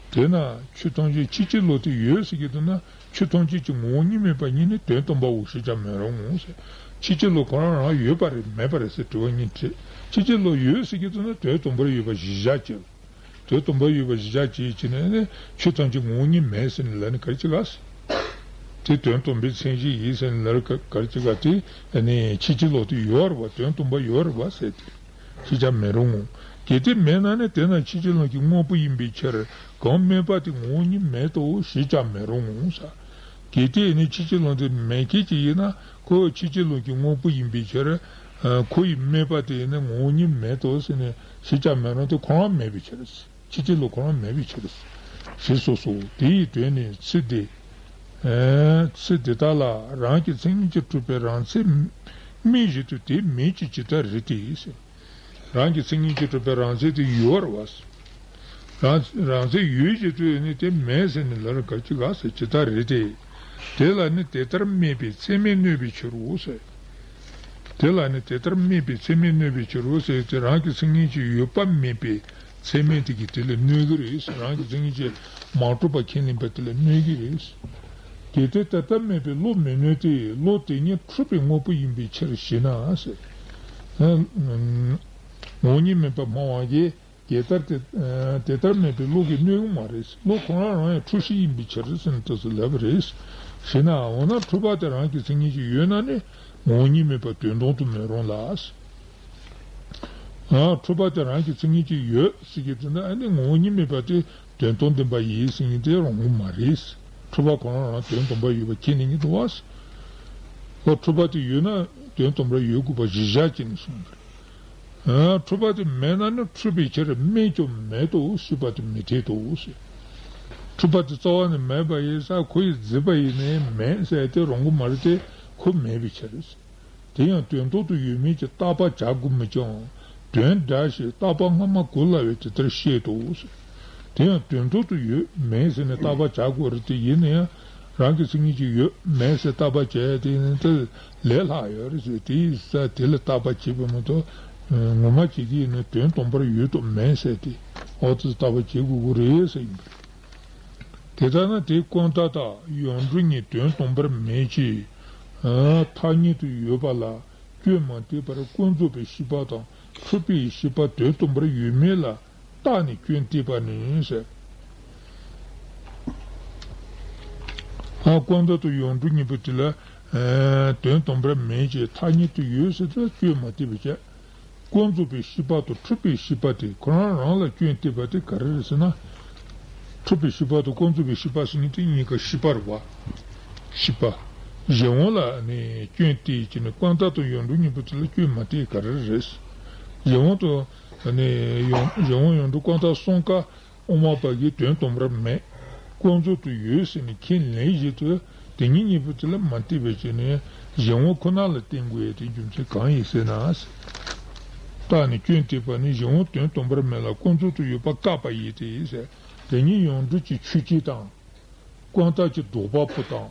དེས་ན་ཆོས་ཐམས་ཅད་ཕྱིན་ཅི་ལོག་དེ་ཡོད་ཟེར་གྱི་འདུག་ན། ཆོས་ཐམས་ཅད་ཀྱི་ངོ་བོ་ཉིད་མེད་པ་ཉིད་ནི་དོན་སྟོན་པའོ་ཞེས་བྱར་མི་རུང་ངོ་ཟེར། ཕྱིན་ཅི་ལོག་ཁོ་རང་རང་ཡོད་པ་རེད་མེད་པ་རེད་ཟེར་དྲི་བ་གཉིས་དྲིས། ཕྱིན་ཅི་ལོག་ཡོད་ཟེར་གྱི་འདུག་ན་དོན་དམ་པར་ཡོད་པ་གཞིར་བཞག་བྱས། དོན་དམ་པར་ཡོད་པ་གཞིར་བཞག་བྱས་བྱས་ནས་ནི་ཆོས་ཐམས་ཅད་ངོ་བོ་ཉིད་མེད་ཟེར་ནས་ལབ་ནས་ག་རེ་བྱེད་ག་ཟེར། དེ་དོན་དམ་པའི་མཚན་གཞི་ཡིན་ཟེར་ནས་ལབ་ག་ག་རེ་བྱེད་ག་དེ་ནི་ཕྱིན་ཅི་ལོག་དེ་ཡོད་རེད་བ། དོན་དམ་པར་ཡོད་རེད་བ་ཟེར་ཏེ། ཞེས་བྱར་མི་རུང་ངོ་། གལ་ཏེ་མེད་ན་ནི་དེས་ན་ཕྱིན་ཅི་ལོག་གི་དངོས་པོ་ཡིན་པའི་ཕྱིར་གང་དམིགས་པ་དེ་ངོ་བོ་ཉིད་མེད་དོ་ཞེས་བྱར་མི་རུང་ངོ་ཟེར། གལ་ཏེ་ནི་ཕྱིན་ཅི་ལོག་དེ་མེད་མཁན་ཅིག་ཡིན་ན་ཁོ་ཕྱིན་ཅི་ལོག་གི་དངོས་པོ་ཡིན་པའི་ཕྱིར། ཁོ་ཡི་དམིགས་པ་དེ་ནི་ངོ་བོ་ཉིད་མེད་དོ་ཟེར་ནས་ཞེས་བྱར་མི་རུང་སྟེ་ཁོ་རང་མེད་པའི་ཕྱིར། ཕྱིན་ཅི་ལོག་ཁོ་རང་མེད་པའི་ཕྱིར། ཞེས་གསུངས་སོ། དེ་ཡི་དོན་ནི་ཚིག་འདི། ཚིག་འདི་དག་ལ་རང་གི་མཚན་ཉིད་ཀྱིས་གྲུབ་པའི་རང་མཚན་དམིགས་བཞིན་དུ་དེ་མིན་གྱི་ཇི་ལྟར་རིགས་ཏེ་ཟེར། རང་གི་མཚན་ཉིད་ཀྱིས་གྲུབ་པའི་རང་མཚན་དེ་ཡོད་རེད་བ། རང་རང་མཚན་ཡོད་བཞིན་དུ་ནི་དེ་མེད་ཟེར་ནས་ལབ་རེད་ག་ཅི་ག་ཟེར་ཇི་ལྟར་རིགས་ཏེ། དེ་ལ་ནི་དེ་ལྟར་དམིགས་པའི་ཚད་མས་གནོད་པའི་ཕྱིར་རོ་ཟེར། དེ་ལ་ནི་དེ་ལྟར་དམིགས་པའི་ཚད་མས་གནོད་པའི་ཕྱིར་རོ་ཟེར་ཏེ་རང་གི་མཚན་ཉིད་ཀྱིས་ཡོད་པ་དམིགས་པའི་ཚད་མས་དེ་གིས་དེ་ལ་གནོད་ཀྱི་རེད། རང་གི་མཚན་ཉིད་ཀྱིས་མ་གྲུབ་པ་ཁས་ལེན་པ་དེ་ལ་གནོད་ཀྱི་རེད། གལ་ཏེ་དེ་ལྟར་དམིགས་པས་བློ་མི་གནོད་དེ། བློ་དེ་ཉིད་འཁྲུལ་པའི་དངོས་པོ་ཡིན་པའི་ཕྱིར་ཞེ་ན་ཟེར། ངོ་བོ་ཉིད་མིན་པ་སྨྲ་བ་ཡིས། དེ་ལྟར་དེ་དེ་ལྟར་མེད་པའི་བློ་གིས་གནོད་ཀྱི་མ་རེད། བློ་ཁོ་རང་རང་ཡང་འཁྲུལ་ཤེས་ཡིན་པའི་ཕྱིར་ཟེར་ནས་ལྟ་ཚུལ་ལབ་པ་རེད། ཞེ་ན། འོ་ན་འཁྲུལ་པ་དེ་རང་གི་མཚན་ཉིད་ཀྱིས་ཡོད་ན་ནི་ངོ་བོ་ཉིད་མེད་པ་དོན་དམ་དུ་མི་རུང་ལ། ཨ། འཁྲུལ་པ་དེ་རང་གི་མཚན་ཉིད་ཀྱིས་ཡོད་ཟེར་གྱི་དེ་ན་ཨ་ནི་ངོ་བོ་ཉིད་མེད་པ་དེ་དོན་དམ་བདེན་པ་ཡིན་ཟེར་མཁན་དེ་རུང་གི་མ་རེད། འཁྲུལ་པ་ཁོ་རང་རང་དོན་དམ་པར་ཡོད་པ་ཁས་ལེན་གྱི་འདུག་བ། འོ་འཁྲུལ་པ་དེ་ཡོད་ན་དོན་དམ་པར་ཡོད་དགོས་པ་གཞིར་བཞག་བྱས་ནས་གསུངས་པ་རེད། འཁྲུལ་པ་དེ་མེད་ན་ནི་འཁྲུལ་པའི་ཕྱིར་དམིགས་ཀྱང་མེད་དོ་ཞེས་པ་དེ་མི་འཐད་དོ་ཞེས། འཁྲུལ་པ་དེ་རྩ་བ་ནས་མེད་པ་ཡིན་ཙང་ཁོ་ཡི་རྫས་པ་ཡིན་ནའི་མེད་ཟེར་དེ་རུང་གི་མ་རེད་དེ་ཁོ་མེད་པའི་ཕྱིར། དེ་ཡང་དོན་དམ་དུ་ཡོད་མིན་གྱི་བརྟག་པ་བྱ་དགོས་མོད་ཀྱང་ དོན་འདྲ་ཞིག་རྟག་པ་སྔ་མ་གོ་སླ་བས་དེ་ལྟར་བཤད་དོ། དེ་ཡང་དོན་ཐོག་ཏུ་ཡོད་མེད་ཟེར་ནས་བརྟག་པ་བྱ་དགོས་རེད་དེ། ཡིན་ན་ཡང་རང་གི་མཚན་ཉིད་ཀྱིས་ཡོད་མེད་ཟེར་བརྟག་པ་བྱས་ཏེ་ཡིན་ན་དེ་ལས་སླ་ཡོད་རེད་ཟེར། དེ་ཡིན་ཙང་དེ་ལ་བརྟག་པ་བྱེད་པ་མ་གཏོགས་ངོ་མ་བྱེད་ཀྱི་ཡིན་ན་དོན་དམ་པར་ཡོད་དམ་མེད་ཟེར་ཏེ་ཨོ་ཙི་བརྟག་པ་བྱེད་དགོས་ཀྱི་རེད་ཟེར་ཡིན་པ་རེད། དེ་ལྟར་ན་དེ་ཀུན་བཏགས་དང་ཡོངས་གྲུབ་གཉིས་དོན་དམ་པར་མེད་ཅིང་ཐ་སྙད་དུ་ཡོད་པ་ལ་སྐྱོན་མ་བཏུས་པར་ཀུན་རྫོབ་པའི་ཤེས་པ་དང་འཁྲུལ་པའི་ཤེས་པ་དོན་དམ་པར་ཡོད་མེད་ལ་བརྟགས་ནས་སྐྱོན་བཏུས་པ་ནི་ཟེར། ཨ་ཀུན་བཏགས་དང་ཡོངས་གྲུབ་གཉིས་པོ་དེ་ལ་དོན་དམ་པར་མེད་ཅིང་ཐ་སྙད་དུ་ཡོད་ཟེར་དུས་སྐྱོན་མ་བཏུས་པ་བྱས། ཀུན་རྫོབ་པའི་ཤེས་པ་དང་འཁྲུལ་པའི་ཤེས་པ་དེ་ཁོ་རང་རང་ལ་སྐྱོན་བཏུས་པ་དེ་ག་རེ་རེད་ཟེར་ན། འཁྲུལ་པའི་ཤེས་པ་དང་ཀུན་རྫོབ་པའི་ཤེས་པ་ཟེར་མཁན་དེ་གཉིས་ཀ་ཤེས་པ་རེད་བ། ཤེས་པ། གཞན་དབང་ལ་ནི་སྐྱོན་བཏུས་ཀྱི་ནི་ཀུན་བཏགས་དང་ཡོངས་གྲུབ་གཉིས་པོ་དེ་ལ་སྐྱོན་མ་བཏུས་ག་རེ་རེད། གཞན་དབང་དང་ནི་ཡོངས་གཞན་དབང་ཡོངས་གྲུབ་ཀུན་བཏགས་གསུམ་ཀ་དབུ་མ་པ་གིས་དོན་དམ་པར་མེད། ཀུན་རྫོབ་ཏུ་ཡོད་ཟེར་ནས་ཁས་ལེན་བཞིན་དུ་དེ་གཉིས་གཉིས་པོ་དེ་ལ་མ་བལྟས་པའི་ཆ་ནས་གཞན་དབང་ཁོ་ན་ལ་བརྟེན་དགོས་ཡ་དེ་རྒྱུ་མཚན་གང་ཡིན་ཟེར་ན། བརྟགས་ནས་སྐྱོན་བཏུས་པ་ནི་གཞན་དབང་དོན་དམ་པར་མེད་ལ་ཀུན་རྫོབ་ཏུ་ཡོད་པ་བཀག་པ་ཡིན་ཏེ་ཟེར། དེ་ཉིད་ཡོངས་གྲུབ་ཀྱི་ཆོས་ཅན་དང་། ཀུན་བཏགས་ཀྱི་ལྡོག་པ་པོ་དང་།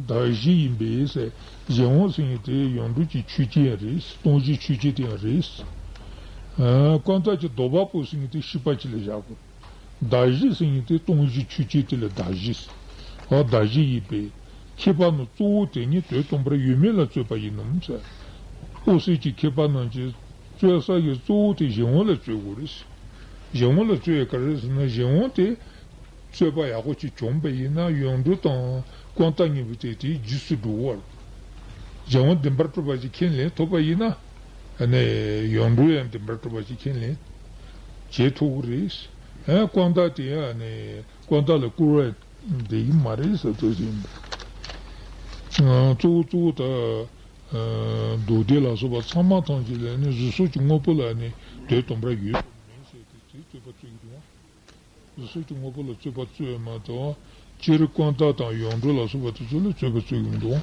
གདགས་གཞི་ཡིན་པས་ཟེར། གཞན་དབང་ཟེར་མཁན་དེ་ཡོངས་གྲུབ་ཀྱི་ཆོས་ཅན་རེད། སྟོང་གཞིའི་ཆོས་ཅན་དེ་ཡང་རེད། ཨ་ཀུན་བཏགས་ཀྱི་ལྡོག་པ་པོ་ཟེར་མཁན་དེ་ཤེས་པ་ཅིག་ལ་བཞག་དགོས། གདགས་གཞི་ཟེར་མཁན་དེ་སྟོང་གཞིའི་ཆོས་ཅན་དེ་ལ་གདགས་གཞི་ཟེར། འོ་གདགས་གཞི་ཡིན་པས། མཁས་པ་རྣམས་གཙོ་བོ་དེ་ཉིད་དོན་དམ་པར་ཡོད་མེད་ལ་རྩོད་པ་ཡིན་ནམ་ཟེར། འོད་གསལ་གྱི་མཁས་པ་རྣམས་ཀྱིས་རྩོད་ས་ཀྱི་གཙོ་བོ་དེ་གཞན་དབང་ལ་རྩོད་དགོས་རེད་ཟེར། གཞན་དབང་ལ་རྩོད་ཡ་ག་རེ་ཟེར་ན་གཞན་དབང་དེ། རྩོད་པ་ཡག་པོ་ཅིག་བྱུང་བ་ཡིན་ན་ཡོངས་གྲུབ་དང་ཀུན་བཏགས་གཉིས་པོ་དེ་དེའི་རྗེས་སུ་འགྲོ་བར། གཞན་དབང་བདེན་པར་གྲུབ་པ་ཅིག་ཁས་ལེན་ཐུབ་པ་ཡིན་ན། ཨ་ནི་ཡོངས་གྲུབ་ཡང་བདེན་པར་གྲུབ་པ་ཅིག་ཁས་ལེན་བྱེད་ཐུབ་ཀྱི་རེད། ཨ་ཀུན་བཏགས་དེ་ཡང་ཨ་ནི་ཀུན་བཏགས་ལ་སྐུར་བ་འདེབས་ཀྱི་མ་རེད་ཟེར་ཚོད་ཟིན། གཙོ་བོ་གཙོ་བོ་ད་མདོ་སྡེ་ལ་སོགས་པ་ཚང་མ་ཐམས་ཅད་ལ་ནི་གཟུགས་སོགས་ཀྱི་དངོས་པོ་ལ་ནི་དོན་དམ་པར་ཡོད་མེད་ཟེར་ཏེ་དེ་རྩོད་པ་རྩོད་ཀྱི་འདུག་གཟུགས་སོགས་ཀྱི་དངོས་པོ་ལ་རྩོད་པ་རྩོད་མ་གཏོགས། སྤྱིར་ཀུན་བཏགས་དང་ཡོངས་གྲུབ་ལ་སོགས་པ་དེ་ཚོ་ལ་རྩོད་པ་རྩོད་ཀྱི་མི་འདུག་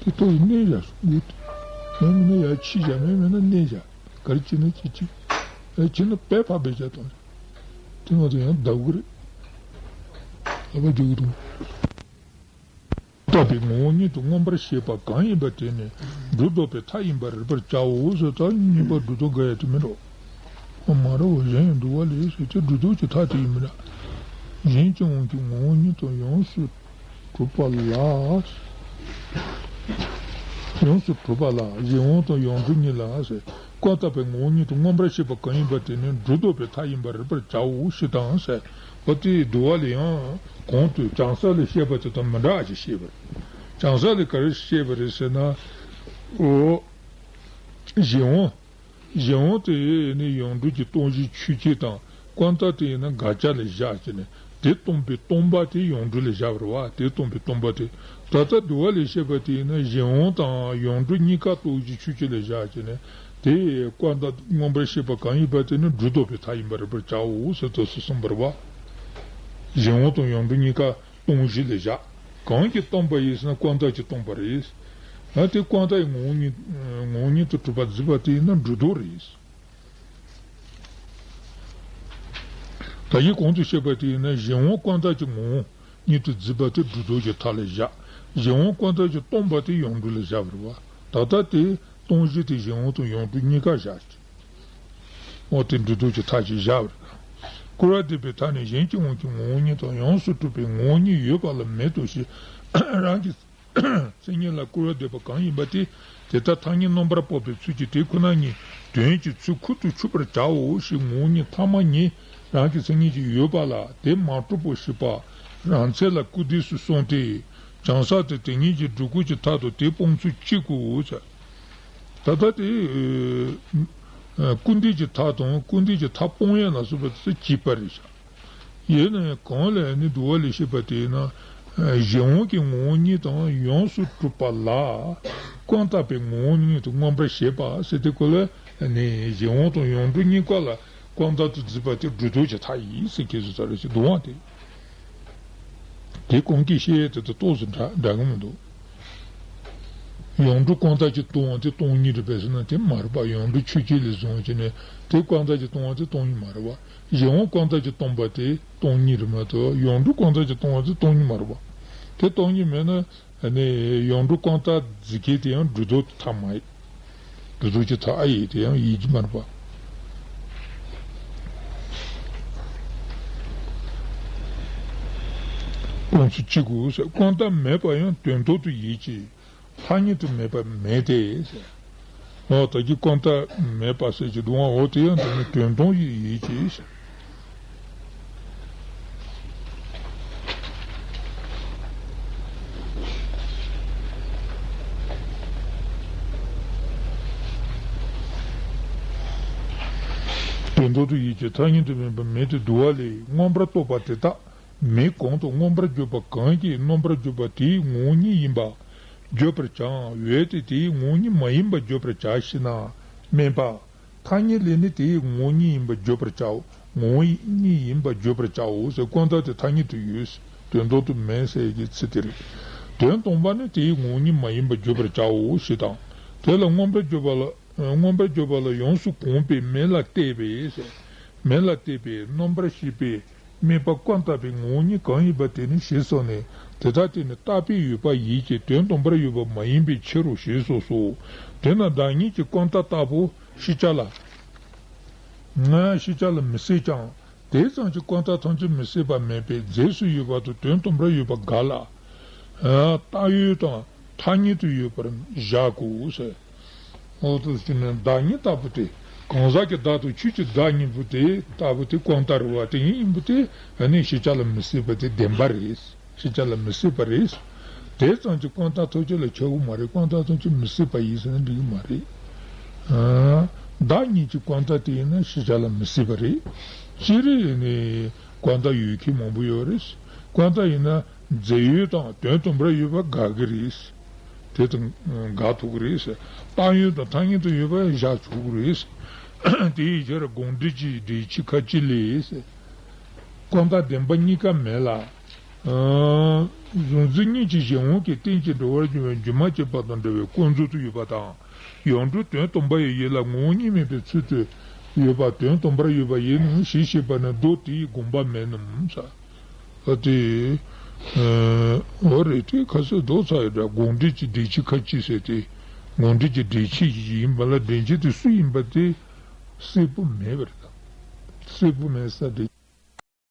དེ་ལྟ་བུ་གནས་བཞག་དགོས་ཏེ། མེད་མིན་ན་ཡར་ཕྱིས་བཞག་མེད་མིན་ན་གནས་བཞག་ག་རེ་བྱེད་ན་བྱེད་ཅིག་ཨེ་བྱེད་ན་དཔེ་ཕབ་པའི་བྱ་དང་། དེ་ང་ཚོ་ཡང་བདག་གི་རེད། ལབ་པ་རྒྱག་གི་འདུག་བཏགས་པའི་ངོ་བོ་ཉིད་དུ་མངོན་པར་ཤེས་པ་གང་ཡིན་པ་དེ་ནི་སྒྲོ་འདོགས་པའི་མཐའ་ཡིན་པར་རིག་པར་བྱའོ་ཟེར། ད་གཉིས་པ་སྒྲོ་འདོགས་དགོས་ཡ་དེ་མིན་འགྲོ། ཨ་མ་ར་བ་གཞན་ཡང་འདུག་པ་ལས་ཟེར་དེ་སྒྲོ་འདོགས་ཀྱི་མཐའ་དེ་ཡིན་མིན་འདྲ། གཞན་སྤྱི་དབང་གི་ངོ་བོ་ཉིད་དུ་ཡོངས་སུ་གྲུབ་པ་ལ། ཡོངས་སུ་གྲུབ་པ་ལ་གཞན་དབང་དང་ཡོངས་གྲུབ་གཉིས་ལ་ཟེར། ཀུན་བཏགས་པའི་ངོ་བོ་ཉིད་དུ་མངོན་པར་ཤེས་པ་གང་ཡིན་པ་དེ་ནི་སྒྲོ་འདོགས་པའི་མཐའ་ཡིན་པར་རིག་པར་བྱའོ་ཞེས་དང་ཟེར། འོ་དེ་འདུལ་བ་ལས་ཡང་གོང་དུ་བྱང་ས་ལས་བཤད་པ་དེ་དང་མི་འདྲ་བ་ཞིག་བཤད་པ་རེད། བྱང་ས་ལས་ག་རེ་བཤད་པ་རེད་ཟེར་ན། འོ། གཞན་དབང་། གཞན་དབང་དེ་ཡིན་ན་ཡོངས་གྲུབ་ཀྱི་སྟོང་གཞིའི་ཆོས་ཅན་དང་ཀུན་བཏགས་དེ་ཡིན་ན་དགག་བྱ་ལ་བཞག་བྱས་ནས་དེ་སྟོང་པའི་སྟོང་པ་དེ་ཡོངས་གྲུབ་ལ་བཞག་པ་རེད་བ། དེ་སྟོང་པའི་སྟོང་པ་དེ། ད་ལྟ་འདུལ་བ་ལས་བཤད་པ་དེ་ཡིན་ན་གཞན་དབང་དང་ཡོངས་གྲུབ་གཉིས་ཀ་སྟོང་གཞིའི་ཆོས་ཅན་ལ་བཞག་བྱས་ནས་དེ་ཀུན་བཏགས་མངོན་པར་ཤེས་པ་གང་ཡིན་པ་དེ་ནི་སྒྲོ་འདོགས་པའི་མཐའ་ཡིན་པར་རིག་པར་བྱའོ་ཟེར་དུས་སུ་གསུངས་པ་རེད་བ། གཞན་དབང་དང་ཡོངས་གྲུབ་གཉིས་ཀ་སྟོང་གཞི་ལ་བཞག་གང་གིས་སྟོང་པ་ཡིན་ཟེར་ན་ཀུན་བཏགས་ཀྱིས་སྟོང་པ་རེད། ཨ་དེ་ཀུན་བཏགས་ཀྱི་ངོ་བོ་ཉིད་ངོ་བོ་ཉིད་དུ་གྲུབ་པར་འཛིན་པ་དེ་ཡིན་ན་སྒྲོ་འདོགས་རེད། ད་གིན་གོང་དུ་བཤད་པ་དེ་ཡིན་ན་གཞན་དབང་ཀུན་བཏགས་ཀྱི་ངོ་བོ་ཉིད་དུ་འཛིན་པ་དེ་སྒྲོ་འདོགས་ཀྱི་མཐའ་ལ་བཞག་གཞན་དབང་ཀུན་བཏགས་ཀྱིས་སྟོང་པ་དེ་ཡོངས་གྲུབ་ལ་བཞག་པ་རེད་བ། ད་ལྟ་དེ་སྟོང་གཞི་དེ་གཞན་དབང་དང་ཡོངས་གྲུབ་གཉིས་ཀ་བཞག་ཅིང་། འོ་དེ་སྒྲོ་འདོགས་ཀྱི་མཐའ་ཞིག་བཞག་པ་རེད། སྐུར་བ་འདེབས་པའི་མཐའ་ནི་གཞན་སྤྱི་དབང་གི་ངོ་བོ་ཉིད་དང་ཡོངས་སུ་གྲུབ་པའི་ངོ་བོ་ཉིད་ཡོད་པ་ལ་མེད་དོ་ཞེས་རང་གི་མཚན་ཉིད་ལ་སྐུར་བ་འདེབས་པ་གང་ཡིན་པ་དེ། དེ་ལྟར་ཐ་སྙད་རྣམ་པར་དཔག་པའི་ཚུལ་གྱིས་དེ་ཁོ་ན་ཉིད་དོན་གྱི་ཚུལ་ཁུར་དུ་ཆུད་པར་བྱའོ་ཞེས་ངོ་བོ་ཉིད་ཐ་མ་ཉིད་རང་གི་མཚན་ཉིད་ཀྱིས་ཡོད་པ་ལ་དེ་མ་གྲུབ་པོ་ཞེས་པ་རང་མཚན་ལ་སྐུར་འདེབས་སུ་གསུངས་ཏེ། བྱང་ས་དེ་དེ་ཉིད་ཀྱི་སྒྲུབ་ཁུངས་ཀྱི་མཐའ་དང་དེ་སྤོང་ཚུལ་གཅིག་གོ། ད་ལྟ་དེ་སྐུར་འདེབས་ཀྱི་མཐའ་དང་སྐུར་འདེབས་ཀྱི་མཐའ་སྤོང་ཡས་ལ་སོགས་པ་དེ་གཅིག་པ་རེད་ཤག་ཡིན་ན་ཡང་གང་ལ་ནི་འདུལ་བ་ལས་བཤད་པ་དེས་ན། གཞན་དབང་གི་ངོ་བོ་ཉིད་དང་ཡོངས་སུ་གྲུབ་པ་ལ་ཀུན་བཏགས་པའི་ངོ་བོ་ཉིད་དུ་མངོན་པར་བྱེད་པ་ཟེར་དུས་སྐབས་ལ་ནི་གཞན་དབང་དང་ཡོངས་གྲུབ་གཉིས་ཀ་ལ་ཀུན་བཏགས་དུ་འཛིན་པ་དེ་སྒྲོ་འདོགས་ཀྱི་མཐའ་ཡིན་ཟེར་མཁན་ཞིག་ད་རེས་ཀྱི་འདུལ་བ་དེ། དེ་གོང་གི་བཤད་ཡས་དེ་དང་ཏོག་ཙམ་འདྲ་འདྲ་གི་མི་འདུག་ཡོངས་གྲུབ་ཀུན་བཏགས་ཀྱིས་སྟོང་བ་དེ་སྟོང་ཉིད་རེད་པས་ཟེར་ན་དེ་མ་རེད་པ། ཡོངས་གྲུབ་ཆོས་ཅན་ལས་བྱུང་བ་བྱས་ནས་དེ་ཀུན་བཏགས་ཀྱིས་སྟོང་བ་དེ་སྟོང་ཉིད་མ་རེད་པ། གཞན་དབང་ཀུན་བཏགས་ཀྱིས་སྟོང་པ་དེ་སྟོང་ཉིད་རེད་མ་གཏོགས་ཡོངས་གྲུབ་ཀུན་བཏགས་ཀྱིས་སྟོང་བ་དེ་སྟོང་ཉིད་མ་རེད་པ། དེ་སྟོང་ཉིད་མེད་ན་ནི་ཡོངས་གྲུབ་ཀུན་བཏགས་ཟེར་མཁན་དེ་ཡང་སྒྲོ་འདོགས་ཐབས་མ་ཡིན། སྒྲོ་འདོགས་ཀྱི་ཐབས་ཨ་ཡིན་དེ་ཡང་ཡིན་གྱི་མ་རེད་པ། ཀུན་ཚུལ་གཅིག་གོ་ཟེར། ཀུན་བཏགས་མེད་པ་ཡང་དོན་ལྡོག་ཏུ་ཡིད་ཀྱིས། ཐ་སྙད་དུ་མེད་པ་མེད་དེ། འོ་ད་གི་ཀུན་བཏགས་མེད་པ་ཟེར་གྱི་འདུག་ཨ། འོ་དེ་ཡང་དེ་ནི་དོན་སྟོང་ཡིད་ཀྱིས། དོན་ལྡོག་ཏུ་ཡིད་ཀྱིས་ཐ་སྙད་དུ་མེད་པ་མེད་དེ་འདུག་པ་ལས། མངོན་པར་རྟོགས་པ་དེ་དག་མེད་གོང་དུ་མངོན་པར་བརྗོད་པ་གང་གིས་སྣོམ་པར་བརྗོད་པ་དེའི་ངོ་བོ་ཉིད་ཡིན་པ་བརྗོད་པར་བྱའམ། འོན་ཏེ་དེའི་ངོ་བོ་ཉིད་མ་ཡིན་པར་བརྗོད་པར་བྱ་ཞེ་ན། དམན་པ། ཐ་སྙད་ལས་ནི་དེའི་ངོ་བོ་ཉིད་ཡིན་པར་བརྗོད་པར་བྱའོ། ངོ་བོ་ཉིད་ཡིན་པར་བརྗོད་པར་བྱའོ་ཟེར། ཀུན་བཏགས་དེ་ཐ་སྙད་དུ་ཡོད། དོན་ལྡོག་ཏུ་མེད་ཟེར་གྱི་ཚིག་དེ་རེད། དོན་སྟོང་པ་ནི་དེའི་ངོ་བོ་ཉིད་མ་ཡིན་པར་བརྗོད་པར་བྱའོ་ཞེས་དང་། དེ་ལ་མངོན་པར་བརྗོད་པ་ལ་མངོན་པར་བརྗོད་པ་ལ་ཡོངས་སུ་གོམས་པའི་མིང་ལ་བལྟས་པས་ཟེར། མིང་ལ་བལྟས་པས་སྣོམ་པར་བྱེད་པའི་དམིགས་པ་ཀུན་བཏགས་པའི་ངོ་བོ་ཉིད་གང་ཡིན་པ་དེ་ནི་ཞེས་སོགས་ནས། དེ་དག་དེ་ནི་བཏགས་པའི་ཡོད་པ་ཡིན་གྱི་དོན་སྟོང་པར་ཡོད་པ་མ་ཡིན་པའི་ཕྱིར་རོ་ཞེས་སོགས་སོ། དེས་ན་བདག་ཉིད་ཀྱི་ཀུན་བཏགས་ལྟ་བུ་ཤེས་བྱ་ལ། ང་ཤེས་བྱ་ལ་མི་སྲིད་ཀྱང་། དེ་ཙམ་གྱིས་ཀུན་བཏགས་ཐམས་ཅད་མི་སྲིད་པ་མེད་པས་རྫས་སུ་ཡོད་པ་དང་དོན་སྟོང་པར་ཡོད་པ་འགལ་ལ། ཨ། བཏགས་ཡོད་དང་ཐ་སྙད་དུ་ཡོད་པར་བཞག་གོ་ཟེར། འོ་དེ་ཟེར་ན་བདག་ཉིད་ལྟ་བུ་སྟེ། གང་ཟག་གི་བདག་དང་ཆོས་ཀྱི་བདག་གཉིས་པོ་དེ་ལྟ་བུ་དེ་ཀུན་བཏགས་རེད་པ། དེ་ཡིན་པོ་དེ་ཨ་ནི་ཤེས་བྱ་ལ་མི་སྲིད་པ་དེ་བདེན་པ་རེད། ཤེས་བྱ་ལ་མི་སྲིད་པ་རེད། དེ་ཙམ་གྱིས་ཀུན་བཏགས་ཐམས་ཅད་ལ་ཁྱབ་གི་མ་རེད། ཀུན་བཏགས་ཐམས་ཅད་མི་སྲིད་པ་ཡིན་ཟེར་ན་འགྲིག་གི་མ་རེད། ཨ། བདག་ཉིད་ཀྱི་ཀུན་བཏགས་དེ་ཡིན་ན་ཤེས་བྱ་ལ་མི་སྲིད་པ་རེད། སྤྱིར་ནི་ཀུན་བཏགས་ཡོད་མཁན་མང་པོ་ཡོད་རེད། ཀུན་བཏགས་ཡིན་ན་རྫས་ཡོད་དང་དོན་སྟོང་པར་ཡོད་པ་འགལ་གྱི་རེད། དེ་དང་འགལ་ཐུབ་ཀྱི་རེད། བཏགས་ཡོད་དང་ཐ་སྙད་དུ་ཡོད་པ་བཞག་ཆོག་གི་རེད། དེའི་ཕྱིར་དགོངས་འགྲེལ་གྱི་འགྲེལ་ཆེན་ཁ་ཅིག་ལས། ཀུན་བཏགས་བདེན་པ་གཉིས་ཀ་མེད་ལ། ཨ། གཟུང་འཛིན་གཉིས་ཀྱི་གཞན་དབང་གིས་རྟེན་ཅིང་འབྲེལ་བར་འབྱུང་བའི་སྒྱུ་མ་བྱས་པ་དང་འདྲ་བའི་ཀུན་རྫོབ་ཏུ་ཡོད་པ་དང་། ཡོངས་གྲུབ་དོན་སྟོང་པ་ཡི་ཡུལ་ལ་ངོ་བོ་ཉིད་མེད་པའི་ཚུལ་དུ་ཡོད་པ་དོན་སྟོང་པར་ཡོད་པ་ཡིན་ནོ་ཞེས་བཤད་པ་ནི་མདོ་དེའི་དགོངས་པ་མིན་ནམ་ས། ཨ་དེ། ཨ། འོ་རེད། དེ་ཁ་སང་རྫོགས་ཚར་ཡོད་འདྲ། དགོངས་འགྲེལ་གྱི་འགྲེལ་ཆེན་ཁ་ཅིག་ཟེར་ཏེ། དགོངས་འགྲེལ་གྱི་འགྲེལ་ཆེན་ཞིག་ཡིན་པ་ལ་འགྲེལ་ཆེན་དེ་སུ་ཡིན་པ་དེ་གསལ་པོ་མེད་པ་རེད། གསལ་པོ་མེད་ས་དེ།